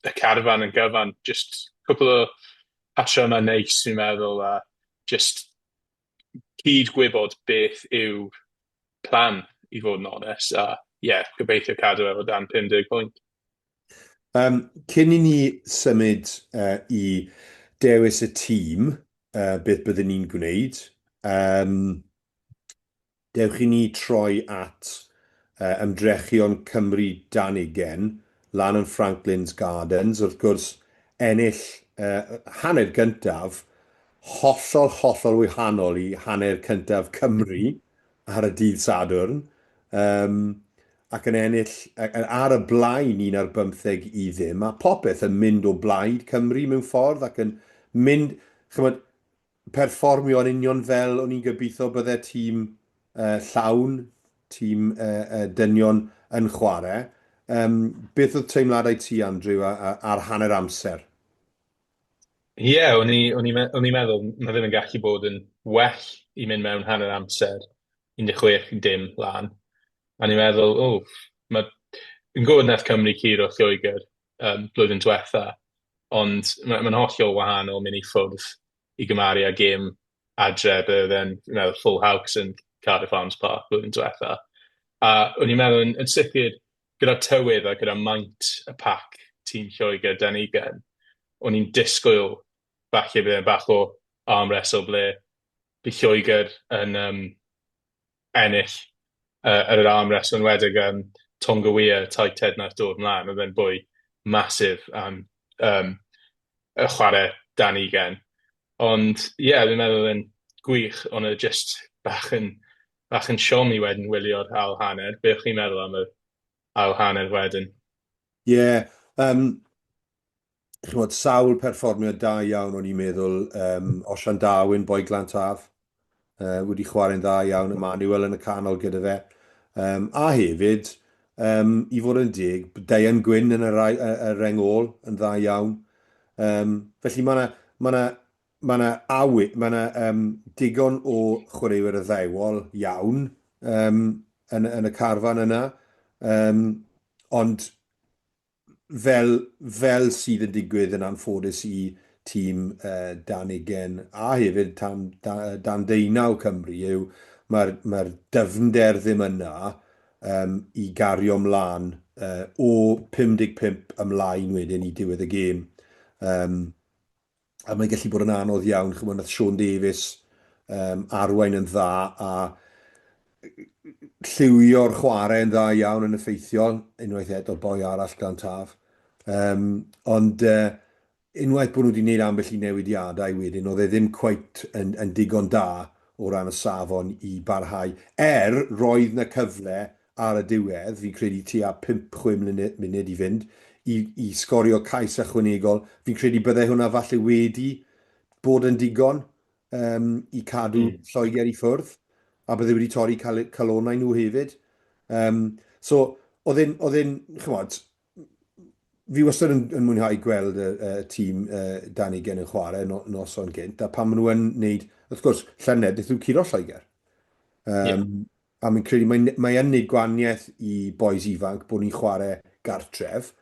y carfan yn gyfan. Just cwpl o patrymau neis, fi'n meddwl, a just cyd-gwybod beth yw plan, i fod yn onest, a ie, yeah, gobeithio cadw efo dan 50 pwynt. Um, cyn i ni symud i dewis y tîm, beth byddwn ni'n gwneud, um, dewch i ni troi at ymdrechion Cymru dan ugen, lan yn Franklin's Gardens, wrth gwrs, ennill hanner gyntaf hollol, hollol wahanol i hanner cyntaf Cymru ar y dydd Sadwrn, um, ac yn ennill ar y blaen un ar bymtheg i ddim, a popeth yn mynd o blaid Cymru mewn ffordd ac yn mynd, chymod, perfformio yn union fel o'n i'n gobeithio bydde tîm llawn, tîm dynion yn chwarae. Um, beth oedd teimladau ti, Andrew, ar hanner amser? Ie, yeah, o'n i, o'n i, o'n i'n meddwl mae ddim yn gallu bod yn well i mynd mewn hanner amser 16 i dim lan. A ni'n meddwl, o, mae... Yn gwybod nath Cymru curo Lloegr um, blwyddyn diwetha, ond mae'n ma hollol wahanol mynd i ffwrdd i gymaru â gêm adre ble oedd e'n, fi'n meddwl, full house yn Cardiff Arms Park blwyddyn diwetha. A o'n i'n meddwl yn, yn sicr gyda'r tywydd a gyda maint y pac tîm Lloegr dan ugain, o'n i'n disgwyl falle bydd e'n bach o arm wrestle ble bydd Lloegr yn um, ennill ar yr arm wrestle, yn enwedig um, Tonga Weir, tight head nath dod mlaen, oedd e'n bwy massive am um, y chwarae dan ugain. Ond ie, yeah, fi'n meddwl oedd e'n gwych, ond oedd e just bach yn, bach yn siom i wedyn wylio'r ail hanner. Be o'ch chi'n meddwl am yr ail hanner wedyn? Ie, yeah, um, chymod, sawl perfformiad da iawn o'n i'n meddwl. Um, Osian Darwin, boi Glan Taf, wedi chwarae'n dda iawn, Emmanuel yn y canol gyda fe. Um, a hefyd, um, i fod yn deg, Deian Gwyn yn y, rai, y, y reng ôl yn dda iawn. Um, felly mae yna ma na, ma na awy, mae yna um, digon o chwaraewyr addewol iawn um, yn, yn y carfan yna. Um, ond fel, fel sydd yn digwydd yn anffodus i tîm dan ugain a hefyd tan, dan, dan deunaw Cymru yw mae'r mae dyfnder ddim yna um, i gario mlaen o 55 ymlaen wedyn i diwedd y gêm. Um, a mae'n gallu bod yn anodd iawn. Chymod, nath Sean Davies um, arwain yn dda a lliwio'r chwarae yn dda iawn yn effeithiol, unwaith eto boi arall gan Taf. Um, ond unwaith bod nhw wedi gwneud ambell i newidiadau wedyn, oedd e ddim cweit yn, yn digon da o ran y safon i barhau. Er, roedd na cyfle ar y diwedd, fi'n credu tua 5-6 munud i fynd, i, i sgorio cais ychwanegol. Fi'n credu byddai hwnna falle wedi bod yn digon um, i cadw Lloegr i ffwrdd, a bydde wedi torri cal calonau nhw hefyd. Um, so, oedd e'n, oedd e'n, chymod, fi wastad yn, yn mwynhau gweld y, y tîm uh, dan ugain yn chwarae no, noson gynt, a pan maen nhw yn wneud, wrth gwrs, llynedd, wnaethon nhw curo Lloegr. Um, yeah. A mi'n credu mae, mae yn neud gwahaniaeth i bois ifanc bod ni'n chwarae gartref.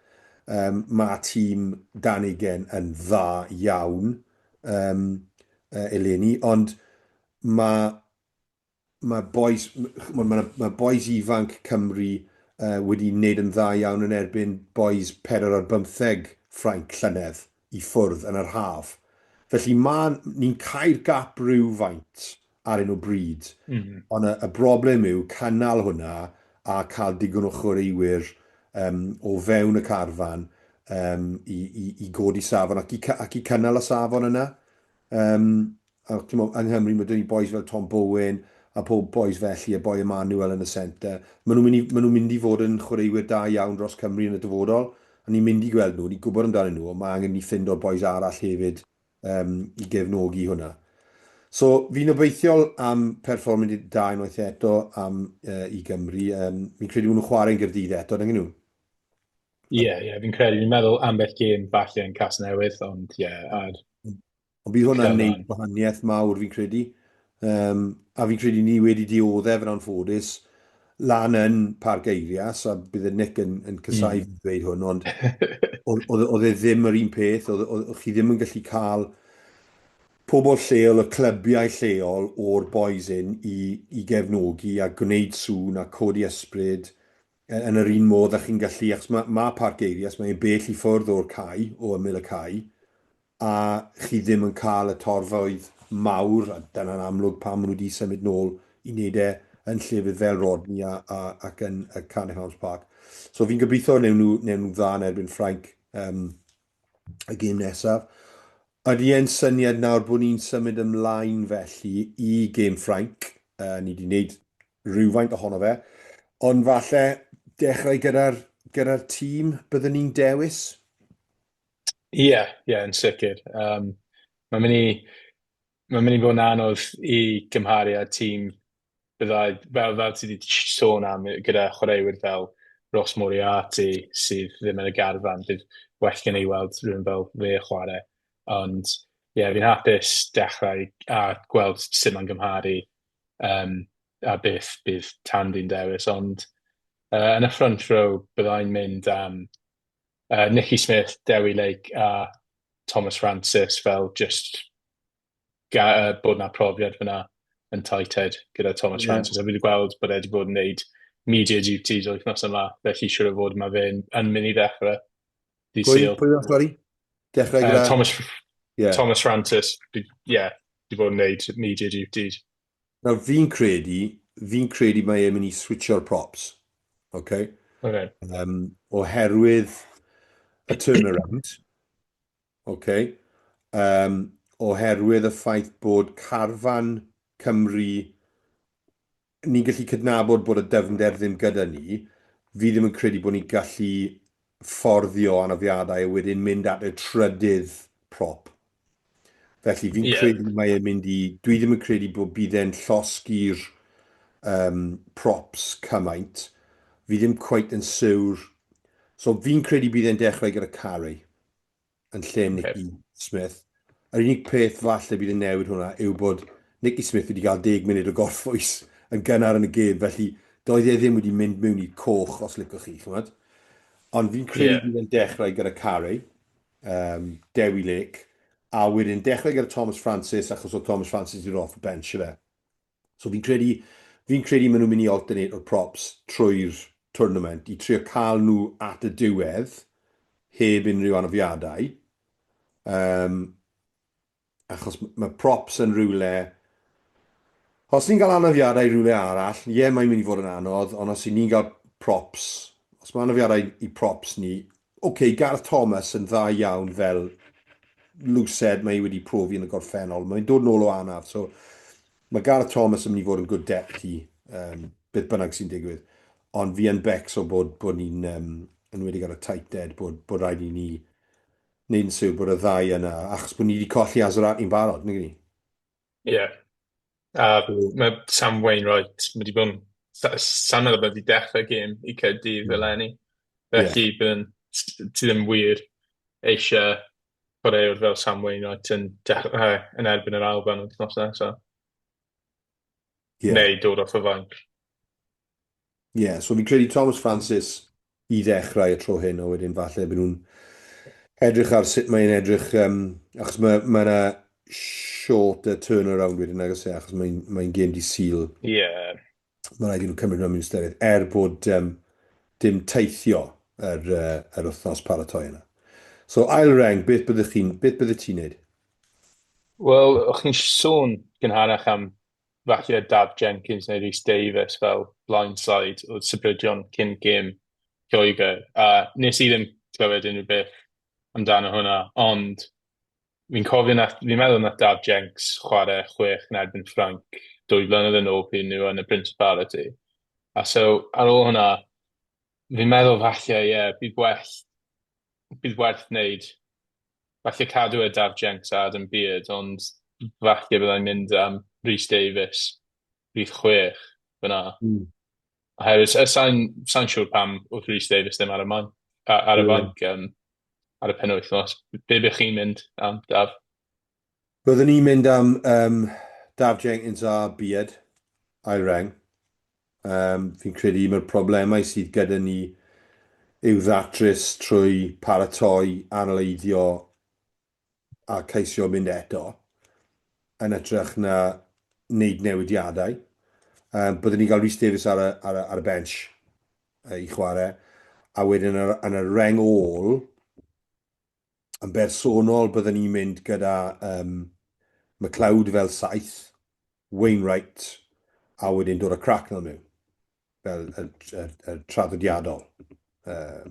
Um, mae tîm dan ugain yn dda iawn um, uh, eleni, ond mae mae bois, mae, mae, mae bois ifanc Cymru uh, wedi wneud yn dda iawn yn erbyn bois 4 ar 15 Ffrainc llynedd i ffwrdd yn yr haf. Felly mae, ni'n cau'r gap rhywfaint ar hyn o bryd. Ond y, y broblem yw cynnal hwnna a cael digon o chwaraewyr um, o fewn y carfan um, i, i, i godi safon ac i, ac i cynnal y safon yna. Um, a chimod, yng Nghymru mae 'da ni bois fel Tom Bowen a pob bois felly, a boi Emmanuel yn y centre. Maen nhw'n mynd i, maen nhw'n mynd i fod yn chwaraewyr da iawn dros Cymru yn y dyfodol, a ni'n mynd i gweld nhw, ni'n gwybod amdanyn nhw, ond mae angen ni ffindo'r bois arall hefyd um, i gefnogi hwnna. So, fi'n obeithiol am perfformiad da unwaith eto am uh, i Gymru. Um, fi'n credu bod nhw'n chwarae'n Gaerdydd eto, nag nhw? Ie, yeah, ie, yeah, fi'n credu. Fi'n meddwl ambell gêm falle yn Casnewydd, ond ie, yeah, ar Ond bydd hwnna'n neud gwahaniaeth mawr fi'n credu. Um, a fi'n credu ni wedi dioddef yn anffodus lan yn Parc Eirias, a bydd y Nick yn, yn cysau mm. dweud hwn, ond oedd e ddim yr un peth, oedd, oedd, chi ddim yn gallu cael pobl lleol, y clybiau lleol o'r boys in i, i gefnogi a gwneud sŵn a codi ysbryd yn yr un modd â chi'n gallu, achos mae, mae Parc Eirias, mae'n bell i ffwrdd o'r cae, o ymyl y cae, a chi ddim yn cael y torfaoedd mawr, a dyna'n amlwg pam maen nhw wedi symud nôl i wneud e yn llefydd fel Rodney a, a, ac yn y Cardiff Arms Park. So fi'n gobeithio newn nhw, newn nhw dda yn erbyn Ffrainc um, y gêm nesaf. Ydy e'n syniad nawr bod ni'n symud ymlaen felly i gêm Ffrainc? Uh, ni wedi gwneud rhywfaint ohono fe, ond falle dechrau gyda'r gyda tîm byddwn ni'n dewis? Ie, ie, yn sicr. Um, mae'n mynd i, mae'n mynd i fod yn anodd i gymharu â tîm byddai, fel, fel ti wedi sôn am, gyda chwaraewyr fel Ross Moriarty sydd ddim yn y garfan, bydd well gen i weld rhywun fel fe chwarae. Ond ie, yeah, fi'n hapus dechrau a gweld sut mae'n gymharu um, a beth bydd Tandy'n dewis. Ond uh, yn y front row byddai'n mynd am Nicky Smith, Dewi Lake a Thomas Francis fel just ga, bod 'na profiad fyna yn tight head gyda Thomas yeah. Francis. A fi wedi gweld bod e wedi bod yn gwneud media duties o'r wythnos yma, felly siŵr o fod mae fe'n yn mynd i ddechrau. Dydd Sul. Pwy oedd, sorry? Dechrau gyda... Thomas, yeah. Thomas Francis, yeah, wedi bod yn gwneud media duties. Nawr, fi'n credu, fi'n credu mae e'n mynd i switcho'r props. Okay? Okay. Oherwydd y turnaround, okay? Oherwydd y ffaith bod carfan Cymru, ni'n gallu cydnabod bod y dyfnder ddim gyda ni, fi ddim yn credu bod ni'n gallu fforddio anafiadau a wedyn mynd at y trydydd prop. Felly fi'n yeah. credu mae e'n mynd i... Dwi ddim yn credu bod bydd e'n llosgi'r um, props cymaint. Fi ddim quite yn siwr. So fi'n credu bydd e'n dechrau gyda Carey yn lle okay. Nicky Smith. Yr unig peth falle bydd yn newid hwnna yw bod Nicky Smith wedi cael 10 munud o gorffwys yn gynnar yn y gêm, felly doedd e ddim wedi mynd mewn i'r coch os licwch chi, chymod. Ond fi'n credu yeah. bydd e'n dechrau gyda Carey um, Dewi Lake, a wedyn dechrau gyda Thomas Francis, achos oedd Thomas Francis wedi off y bench fe. So fi'n credu, fi'n credu maen nhw'n mynd i alternate o'r props trwy'r tournament i trio cael nhw at y diwedd heb unrhyw anafiadau. Um, Achos mae props yn rhywle... Os ni'n cael anafiadau rhywle arall, ie, yeah, mae'n mynd i fod yn anodd, ond os ni'n cael props, os mae anafiadau i props ni, oce, okay, Gareth Thomas yn dda iawn fel loosehead, mae wedi profi yn y gorffennol, mae'n dod nôl o anaf, so mae Gareth Thomas yn mynd i fod yn good deputy, um, beth bynnag sy'n digwydd. Ond fi yn becso bod, bod ni'n um, yn wedi ar y tight head, bod rhaid i ni wneud yn siŵr bod y ddau yna, achos bod ni wedi colli Azzarati'n barod, nag ni? Ie. Yeah. A mae Sam Wainwright, mae wedi bod yn... Sa'n meddwl bod wedi dechrau gêm i Caerdydd eleni. Felly, yeah. Ti ddim wir eisiau chwaraewr fel Sam Wainwright yn dechrau yn erbyn yr Alban wythnos nesaf. Yeah. Neu dod off y fainc. Ie, yeah, so fi'n credu Thomas Francis i ddechrau y tro hyn, a wedyn falle byd nhw'n edrych ar sut mae'n edrych, achos mae yna shorter turnaround wedyn, nag oes e, achos mae'n gêm dydd Sul. Ie. Yeah. Mae'n rhaid i nhw cymryd nhw'n ystyried, er bod dim teithio yr wythnos paratoi yna. So, ail reng, beth byddech ti'n neud? Wel, o'ch chi'n sôn gynharach am falle Daf Jenkins neu Rhys Davies fel blindside o sybrydion cyn gêm Lloegr. A nes i ddim clywed unrhyw beth amdano hwnna, ond fi'n cofio nath, fi'n meddwl nath Daf Jenks chwarae 6 yn erbyn Ffrainc 2 flynedd yn ôl pryd nhw yn y Principality. A so, ar ôl hwnna, fi'n meddwl falle, ie, yeah, bydd werth wneud falle cadw e Daf Jenks a Adam Beard, ond falle byddai'n mynd am Rhys Davies, rhif 6 fyna. Oherwydd sa'n siŵr pam oedd Rhys Davies ddim ar y man, ar y fainc ar y penwythnos. Be bych chi'n mynd am, Daf? Byddwn ni'n mynd am Daf Jenkins a Beard, ail reng. Fi'n credu mae'r problemau sydd gyda ni i'w ddatrys trwy paratoi, analeiddio a ceisio mynd eto yn hytrach na wneud newidiadau. Byddwn ni'n cael Rhys Davies ar y bench i chwarae, a wedyn yn y reng ôl, yn bersonol byddwn ni'n mynd gyda McLeod fel 7, Wainwright, a wedyn dod â Cracknell mewn, fel y traddodiadol,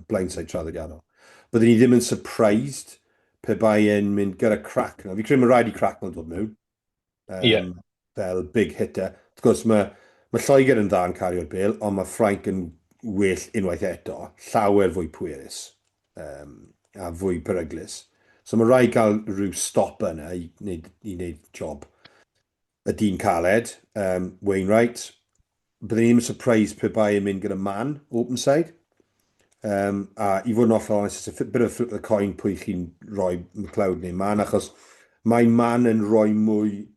blindside traddodiadol. Byddwn ni ddim yn surprised pe bai e'n mynd gyda Cracknell. Fi credu mae rhaid i Cracknell dod mewn. Fel big hitter. Wrth gwrs, mae Lloegr yn dda yn cario'r bêl, ond mae Ffrainc yn well unwaith eto, llawer fwy pwerus a fwy peryglus. So mae rhaid cael rhyw stop yna i wneud job. Y dyn caled, Wainwright, byddwn ni ddim yn surprised pe bai yn mynd gyda Mann, open side. A i fod yn hollol honest, it's a bit of a flip of the coin pwy chi'n rhoi, McLeod neu Mann, achos mae Mann yn rhoi mwy.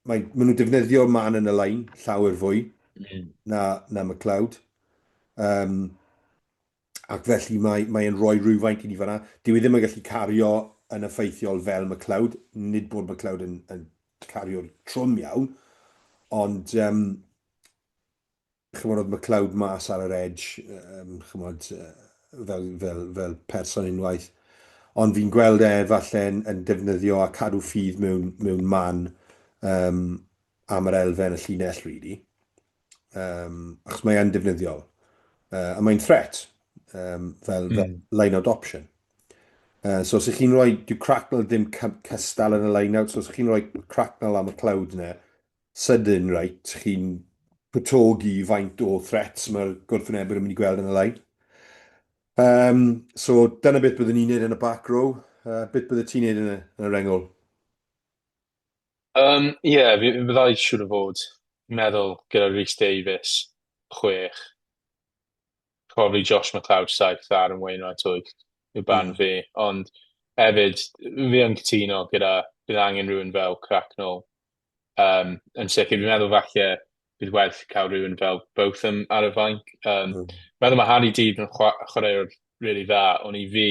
Mae nhw'n defnyddio Mann yn y line llawer fwy na McLeod. Ac felly mae'n rhoi rhywfaint i ni fanna. Dyw e ddim yn gallu cario yn effeithiol fel McLeod, nid bod McLeod yn cario'r trwm iawn, ond chymod, oedd McLeod mas ar yr edge, chymod, fel person unwaith. Ond fi'n gweld e falle yn defnyddio a cadw ffydd mewn Mann am yr elfen y llinell, really. Achos mae e'n defnyddiol. A mae'n threat, fel line-out option. So os ych chi'n rhoi, dyw Cracknell ddim cystal yn y line-out, so os ych chi'n rhoi Cracknell am y Cloud yna, sydyn, right, chi'n cwtogi faint o threats mae'r gwrthwynebwyr yn mynd i gweld yn y line. So dyna beth byddwn ni'n neud yn y back row. Beth bydde ti'n neud yn y reng ôl? Ie, yeah, fi byddai siŵr o fod meddwl gyda Rhys Davies 6, probably Josh McLeod 7, Aaron Wainwright 8 yw barn fi. Ond hefyd, fi yn cytuno gyda bydd angen rhywun fel Cracknell. Yn sicr, fi'n meddwl falle bydd werth cael rhywun fel Botham ar y fainc. Meddwl mae Harri Deaves yn chwaraewr really dda, ond i fi,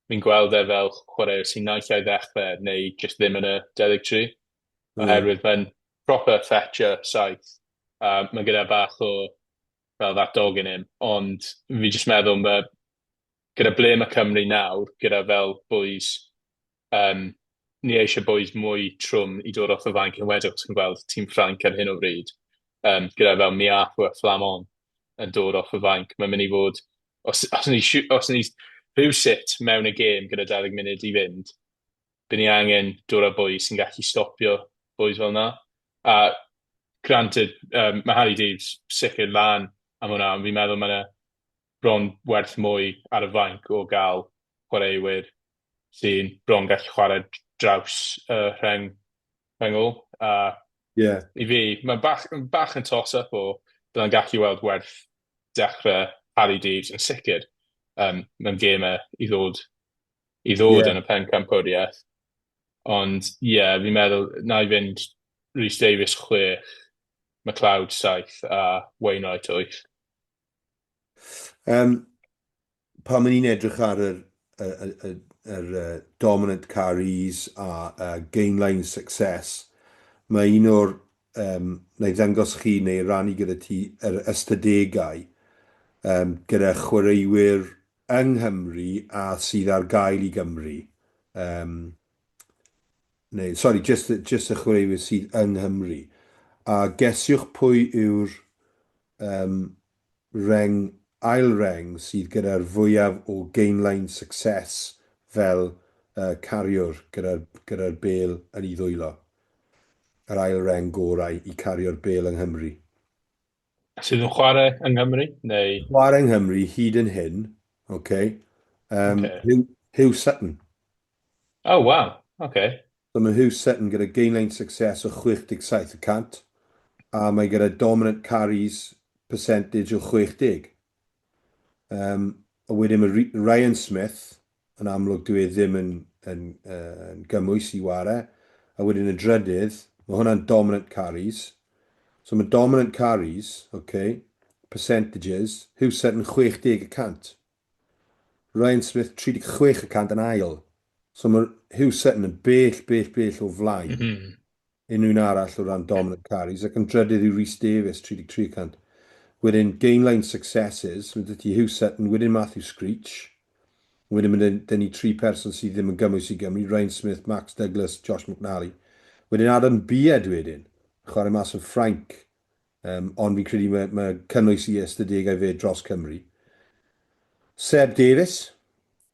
fi'n gweld e fel chwaraewr sy'n naill ai ddechrau neu just ddim yn y 23. Oherwydd mae'n proper fetcher 7. Mae gyda bach o fel that dog in him, ond fi jyst meddwl mae gyda ble mae Cymru nawr, gyda fel boys, ni eisiau boys mwy trwm i dod off y fainc, yn enwedig os chi'n gweld tîm Ffrainc ar hyn o bryd, gyda fel Meafou a Flament yn dod off y fainc, mae'n mynd i fod, os ni rhywsut mewn y gêm gyda 20 munud i fynd, bydd ni angen dod â boys sy'n gallu stopio boys fel 'na. A granted, mae Harri Deaves sicr lan am hwnna, ond fi'n meddwl mae 'na bron werth mwy ar y fainc o gael chwaraewyr sy'n bron gallu chwarae draws y rheng rheng ôl. A i fi, mae'n bach, bach yn toss-up o byddai'n gallu weld werth dechrau Harri Deaves yn sicr mewn gemau i ddod i ddod yn y pencampwriaeth. Ond ie, yeah, fi'n meddwl na i fynd Rhys Davies 6, McLeod 7 a Wainwright 8. Pan ma'n ni'n edrych ar yr, y, y, y, yr dominant carries a gainline success, mae un o'r, na i ddangos chi neu rannu gyda ti yr ystadegau gyda chwaraewyr yng Nghymru a sydd ar gael i Gymru. Um, neu, sori, just, just y chwaraewyr sydd yng Nghymru. A gesiwch pwy yw'r reng, ail reng sydd gyda'r fwyaf o gainline success fel cariwr gyda'r gyda bêl yn ei ddwylo. Yr ail reng gorau i cario'r bêl yng Nghymru. Sydd yn chwarae yng Nghymru, neu? Chwarae yng Nghymru hyd yn hyn, okay. Okay. Huw Sutton. Oh, wow, okay. So mae Huw Sutton gyda gainline success o 67%, a mae gyda dominant carries percentage o 60. A wedyn mae Ryan Smith, yn amlwg dyw e ddim yn gymwys i ware, a wedyn y drydydd, mae hwnna'n dominant carries. So mae dominant carries, okay, percentages, Huw Sutton 60%. Ryan Smith 36% yn ail. So mae Huw Sutton yn bell, bell, bell o flaen unrhyw un arall o ran dominant carries, ac yn drydydd yw Rhys Davies, 33%. Wedyn gainline successes, mae 'da ti Huw Sutton, wedyn Matthew Screech, wedyn mae 'da ni tri person sydd ddim yn gymwys i Gymru, Ryan Smith, Max Douglas, Josh McNally. Wedyn Adam Beard wedyn, chwarae mas yn Ffrainc, ond fi'n credu mae cynnwys i ystadegau fe dros Cymru. Seb Davies,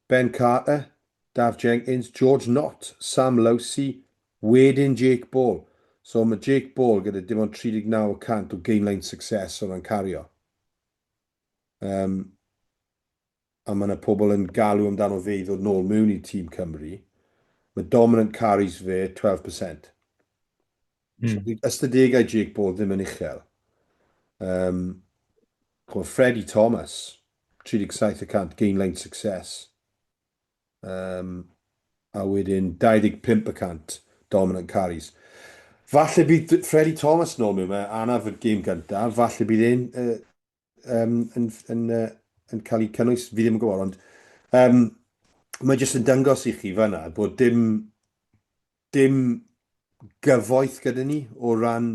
Ben Carter, Daf Jenkins, George Nott, Sam Lousi, wedyn Jake Ball. So mae Jake Ball gyda dim ond 39% o gainline success o ran cario. A mae yna pobl yn galw amdano fe i ddod nôl mewn i tîm Cymru. Mae dominant carries fe 12%. So, ystadegau Jake Ball ddim yn uchel. Freddie Thomas, 37% gainline success. A wedyn 25% dominant carries. Falle bydd Freddie Thomas nôl mewn, mae anaf y gêm gyntaf, falle bydd e'n yn cael ei cynnwys, fi ddim yn gwybod, ond mae jyst yn dangos i chi fanna bod dim gyfoeth gyda ni o ran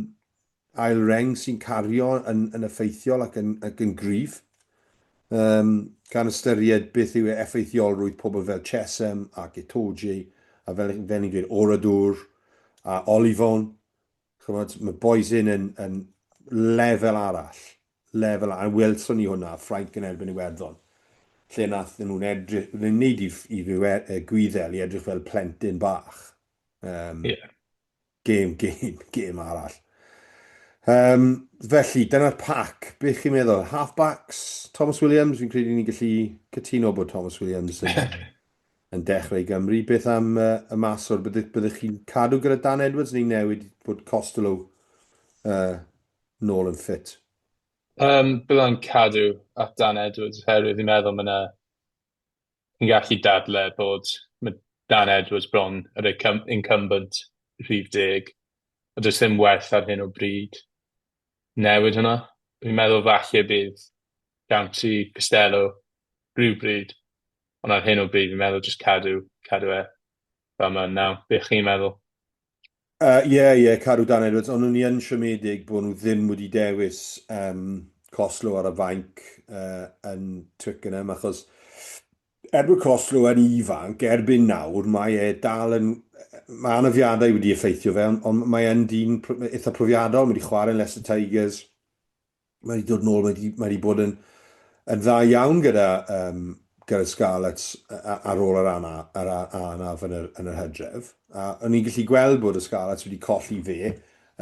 ail reng sy'n cario yn effeithiol ac yn gryf. Gan ystyried beth yw effeithiolrwydd pobl fel Chessum ac Itoje, a fel ni'n dweud, Orador a Ollivon. Chymod, mae boys yn lefel arall. Lefel, a welson ni hwnna, Ffrainc yn erbyn Iwerddon. Lle nath nhw'n edrych, nhw'n neud i Gwyddel i edrych fel plentyn bach. Gêm arall. Felly, dyna'r pac. Beth chi'n meddwl? Halfbacks, Thomas Williams, fi'n credu ni'n gallu cytuno bod Thomas Williams yn dechrau i Gymru. Beth am y maswr? Byddech chi'n cadw gyda Dan Edwards neu newid bod Costelow nôl yn ffit? Byddai'n cadw at Dan Edwards oherwydd fi'n meddwl mae yna yn gallu dadle bod mae Dan Edwards bron yr incumbent rhif 10 a does ddim werth ar hyn o bryd newid hwnna. Fi'n meddwl falle bydd siawns i Costelow rhywbryd, ond ar hyn o bryd fi'n meddwl jyst cadw e fel mae'n nawr. Beth chi'n meddwl? Ie, cadw Dan Edwards, ond o'n i yn siomedig bod nhw ddim wedi dewis Costelow ar y fainc yn Twickenham, achos Edward Costelow yn ifanc, erbyn nawr, mae e dal yn... Mae anafiadau wedi effeithio fe, ond mae e'n dyn eitha profiadol, mae wedi chwarae yn Leicester Tigers, mae wedi dod nôl, mae wedi bod yn dda iawn gyda Scarlets ar ôl yr anaf yn yr hydref. A o'n i'n gallu gweld bod y Scarlets wedi colli fe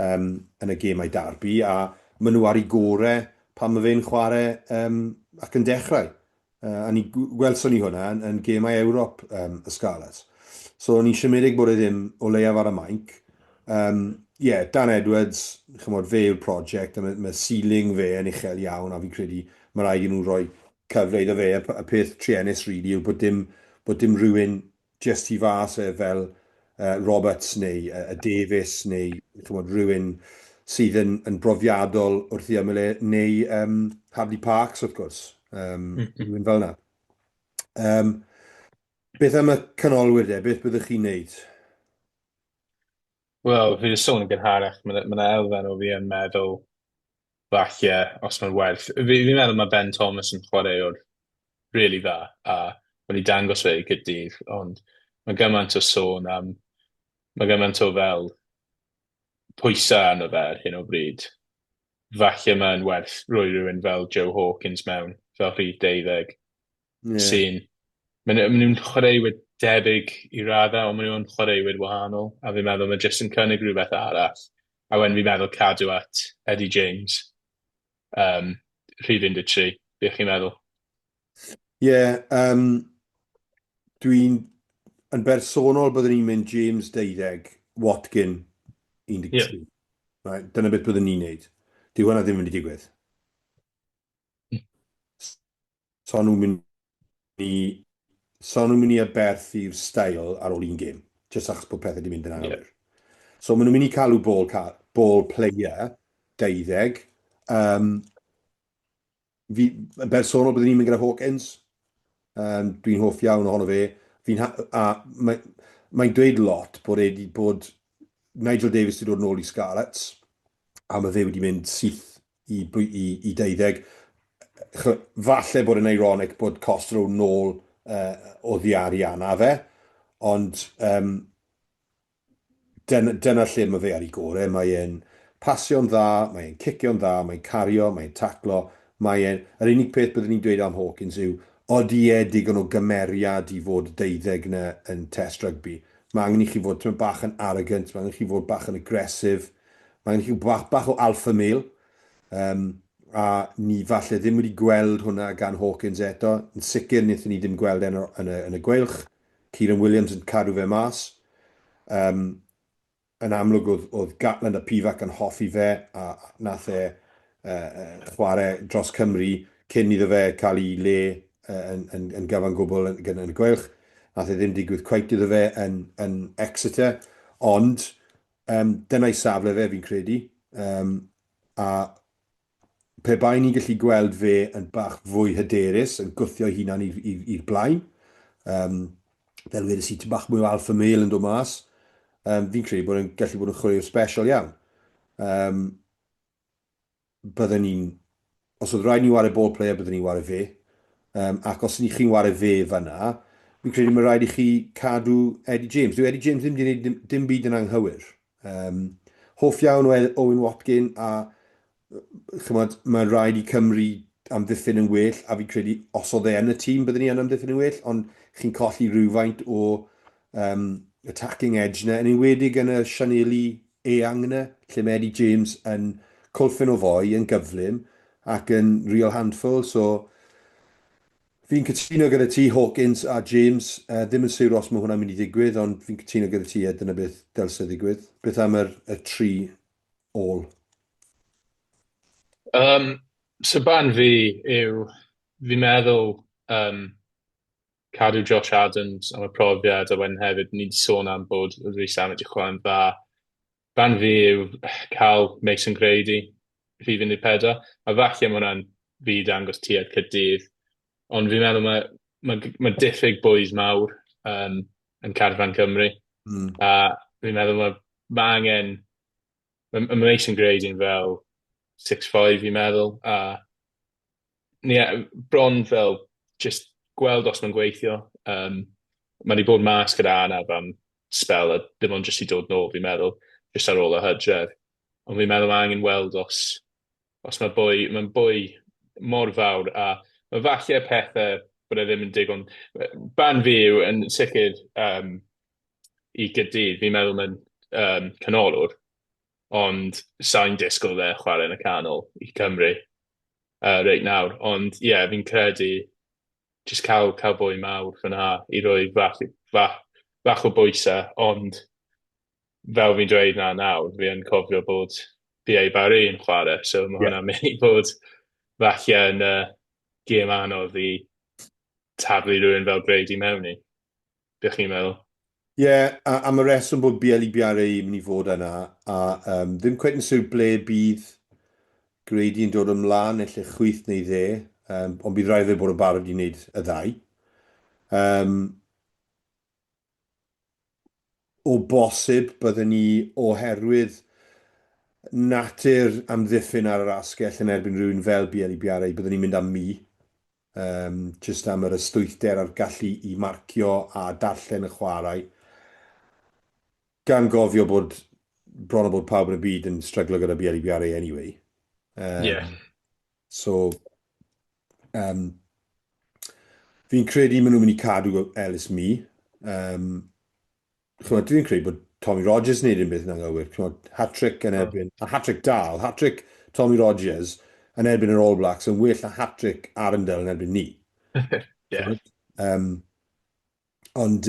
yn y gemau darbi, a maen nhw ar ei gorau pan mae fe'n chwarae ac yn dechrau. A ni gwelson ni hwnna yn, yn gemau Ewrop y Scarlets. So ni'n siomedig bod e ddim o leiaf ar y mainc. Um, yeah, Dan Edwards, chymod, fe yw'r prosiect, a mae, mae ceiling fe yn uchel iawn, a fi'n credu mae rhaid i nhw roi cyfle iddo fe. Y peth truenus, really, yw bod dim, bod dim rhywun jyst tu fas e fel Roberts neu y Davies neu chymod, rhywun sydd yn, yn brofiadol wrth i ymyl e, neu Hadleigh Parkes wrth gwrs, rhywun fel yna. Beth am y canolwyr de, beth byddwch chi'n neud? Wel, fi wedi sôn yn gynharach, mae yna ma elfen o fi yn meddwl falle, os mae'n werth... Fi, fi'n meddwl mae Ben Thomas yn chwaraewr really dda, a wedi dangos fe i Gaerdydd, ond mae gymaint o sôn am... Mae gymaint o fel pwysau arno fe ar hyn o bryd. Falle mae'n werth rhoi rhywun fel Joe Hawkins mewn, fel rhif 12, yeah. Sy'n... Maen nhw'n chwaraewyr debyg i raddau, ond maen nhw'n chwaraewyr wahanol, a fi'n meddwl mae jyst yn cynnig rhywbeth arall. A wedyn fi'n meddwl cadw at Eddie James, rhif 13, beth chi'n meddwl? Ie, yeah, dwi'n yn bersonol byddwn ni'n mynd James 12, Watkin 13. Yeah. Right, dyna beth byddwn ni'n neud. Dyw hwnna ddim yn mynd i digwydd. So nhw'n mynd i... So nhw'n mynd i aberthu'r style ar ôl un gêm. Just achos bod pethau wedi mynd yn anghywir. So maen nhw'n mynd i cadw ball, ball player 12. Fi, yn bersonol, byddwn ni'n mynd gyda Hawkins. Dwi'n hoff iawn ohono fe. Fi'n a mae'n mae dweud lot bod e wedi bod Nigel Davies wedi dod nôl i Scarlets a mae fe wedi mynd syth i, i, i 12. Falle bod yn ironic bod Costro nôl oddi ar ei anaf e, ond dyna, dyna lle mae fe ar ei gorau. Mae e'n pasio'n dda, mae e'n cicio'n dda, mae'n cario, mae'n taclo. Mae e'n... Yr unig peth byddwn ni'n dweud am Hawkins yw, odi e digon o gymeriad i fod deuddeg na yn test rugby. Mae angen i chi fod tymed bach yn arrogant, mae angen i chi fod bach yn aggressive, mae angen i chi bach, bach o alpha male. A ni falle ddim wedi gweld hwnna gan Hawkins eto. Yn sicr, wnaethon ni ddim gweld e yn y, yn y, yn y Gweilch. Kieran Williams yn cadw fe mas. Yn amlwg oedd, oedd Gatland a Pivac yn hoffi fe a nath e chwarae dros Cymru cyn iddo fe cael ei le yn, yn, yn gyfan gwbl yn, yn, yn y Gweilch. Nath e ddim digwydd cweit iddo fe yn, yn Exeter, ond dyna'i safle fe fi'n credu. A pe bai ni'n gallu gweld fe yn bach fwy hyderus, yn gwthio hunan i'r blaen, fel wedes i, tipyn bach mwy o alpha male yn dod mas, fi'n credu bod e'n gallu bod yn chwaraewr special iawn. Bydden ni'n... Os oedd rhaid ni ware ball player, bydden ni'n ware fe. Ac os ni chi'n ware fe fanna, fi'n credu mae rhaid i chi cadw Eddie James. Dyw Eddie James ddim wedi gwneud dim, dim byd yn anghywir. Hoff iawn o Owen Watkin a chymod, mae rhaid i Cymru amddiffyn yn well, a fi'n credu os oedd e yn y tîm byddwn ni yn amddiffyn yn well, ond chi'n colli rhywfaint o attacking edge 'na, yn enwedig yn y sianeli eang 'na, lle mae Eddie James yn cwlffyn o foi yn gyflym ac yn real handful, so fi'n cytuno gyda ti, Hawkins a James, ddim yn siwr os mae hwnna'n mynd i ddigwydd, ond fi'n cytuno gyda ti, a dyna beth dylse ddigwydd. Beth am yr, y tri ôl? So barn fi yw, fi'n meddwl cadw Josh Adams am y profiad, a wedyn hefyd ni wedi sôn am bod Rees-Zammit wedi chwarae'n dda. Barn fi yw cael Mason Grady rhif 14, a falle mae hwnna'n fi dangos tuedd Caerdydd, ond fi'n meddwl mae, mae, mae diffyg boys mawr yn carfan Cymru, a fi'n meddwl mae, mae angen, mae, mae Mason Grady'n fel 6'5 fi'n meddwl, a ie, yeah, bron fel just gweld os mae'n gweithio. Mae wedi bod mas gyda anaf am spel a dim ond jyst i dod nôl, fi'n meddwl, jyst ar ôl y hydref. Ond fi'n meddwl mae angen weld os, os mae boi, mae'n boi mor fawr a mae falle pethau bod e ddim yn digon... Barn fi yw yn sicr i Gaerdydd, fi'n meddwl mae'n canolwr, ond sa i'n disgwyl fe chwarae yn y canol i Cymru reit nawr. Ond ie, yeah, fi'n credu Jyst cael, cael boi mawr fyna i roi fach, fach, fach o bwysau, ond fel fi'n dweud na nawr, fi yn cofio bod Bielle-Biarrey yn chwarae, so mae hwnna'n mynd i fod falle yn gêm anodd i taflu rhywun fel Grady mewn i. Be chi'n meddwl? Ie, yeah, a am y reswm bod Bielle-Biarrey yn mynd i fod yna, a ddim cweit yn siwr ble bydd Grady yn dod ymlaen, naill ai chwith neu dde, ond bydd rhaid iddo bod yn barod i wneud y ddau. O bosib, byddwn ni, oherwydd natur amddiffyn ar yr asgell yn erbyn rhywun fel Bielle-Biarrey, byddwn ni'n mynd am Mi. Jyst am yr ystwythder a'r gallu i marcio a darllen y chwarae. Gan gofio bod bron o bod pawb yn y byd yn stryglo gyda Bielle-Biarrey anyway. So, fi'n credu maen nhw'n mynd i cadw Ellis Mee. Chimod, dwi'n credu bod Tommy Rogers yn neud unbeth yn anghywir. Chimod, hat-trick yn erbyn, a hat-trick da, oedd hat-trick Tommy Rogers yn erbyn yr All Blacks yn well na hat-trick Arundel yn erbyn ni. Ond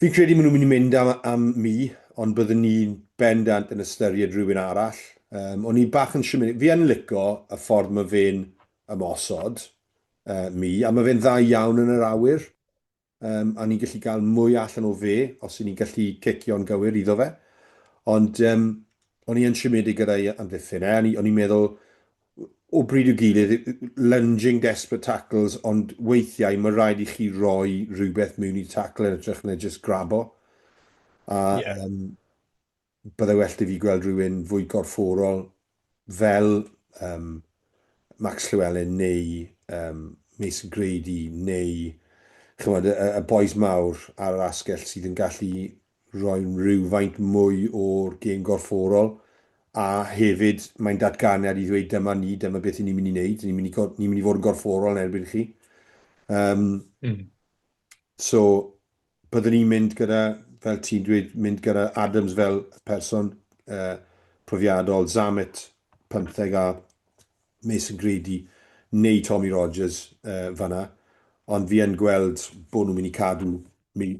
fi'n credu maen nhw'n mynd i mynd am Mee, ond byddwn ni'n bendant yn ystyried rhywun arall. O'n i bach yn siomedig. Fi yn lico y ffordd mae fe'n ymosod, Mee, a mae fe'n dda iawn yn yr awyr. A ni'n gallu cael mwy allan o fe os y'n ni'n gallu cicio'n gywir iddo fe. Ond o'n i yn siomedig gyda'i amddiffyn e. O'n i'n meddwl, o bryd i'w gilydd, lunging desperate tackles, ond weithiau mae rhaid i chi roi rhywbeth mewn i'r tackle yn hytrach na jyst grabo. A byddai well 'da fi gweld rhywun fwy gorfforol fel Max Llewellyn neu Mason Grady neu chimod, y bois mawr ar yr asgell sydd yn gallu rhoi rhywfaint mwy o'r gêm gorfforol a hefyd mae'n datganiad i ddweud dyma ni, dyma beth ni'n mynd i wneud, ni'n mynd i, ni mynd i fod yn gorfforol yn erbyn chi. So, byddwn i'n mynd gyda, fel ti'n dweud, mynd gyda Adams fel person profiadol, Zammit 15 a Mason Grady neu Tommy Rogers fanna. Ond fi yn gweld bod nhw'n mynd i cadw Mee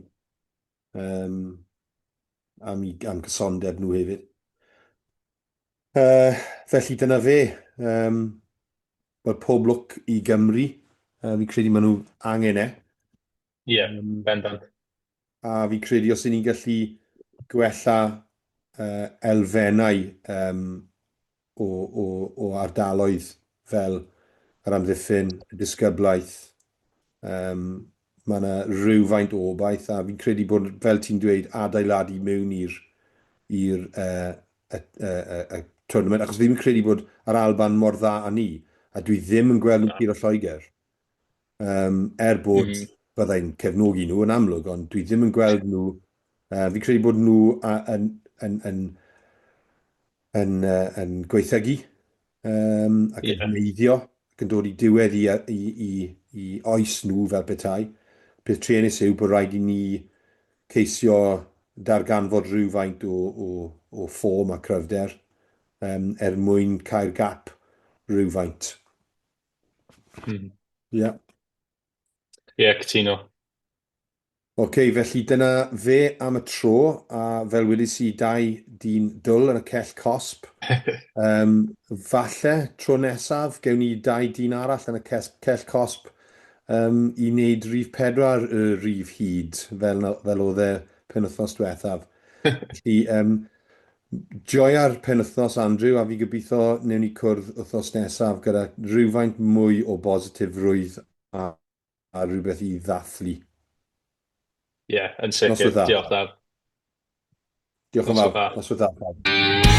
am cysondeb nhw hefyd. Felly dyna fe. Wel, pob lwc i Gymru. Fi'n credu maen nhw angen e. Ie, yeah, bendant. A fi'n credu os y'n ni'n gallu gwella elfennau o ardaloedd fel yr amddiffyn, y disgyblaeth, mae yna rhywfaint o obaith a fi'n credu bod, fel ti'n dweud, adeiladu mewn i'r i'r y, y, y, y tournament, achos fi ddim yn credu bod yr Alban mor dda â ni, a dwi ddim yn gweld nhw'n curo Lloegr. Er bod byddai'n cefnogi nhw yn amlwg, ond dwi ddim yn gweld nhw, fi'n credu bod nhw yn, yn, yn, yn, yn gwaethygu ac yn heneiddio ac yn dod i diwedd i, i, i, i oes nhw fel petai. Peth truenus yw bod rhaid i ni ceisio darganfod rhywfaint o form a cryfder er mwyn cau'r gap rhywfaint. Ie. Ie, cytuno. Ok, felly dyna fe am y tro, a fel wedes i, dau dyn dwl yn y cell cosb. Falle tro nesaf, gewn ni dau dyn arall yn y cell cosb i wneud rhif 4 y rhif hud, fel oedd e penwythnos diwethaf. Felly, joia'r penwythnos, Andrew, a fi gobeithio wnewn ni cwrdd wythnos nesaf gyda rhywfaint mwy o bositifrwydd a rhywbeth i ddathlu. Ie, yn sicr. Noswaith dda. Diolch, Daf. Diolch yn fawr. Noswaith dda, pawb.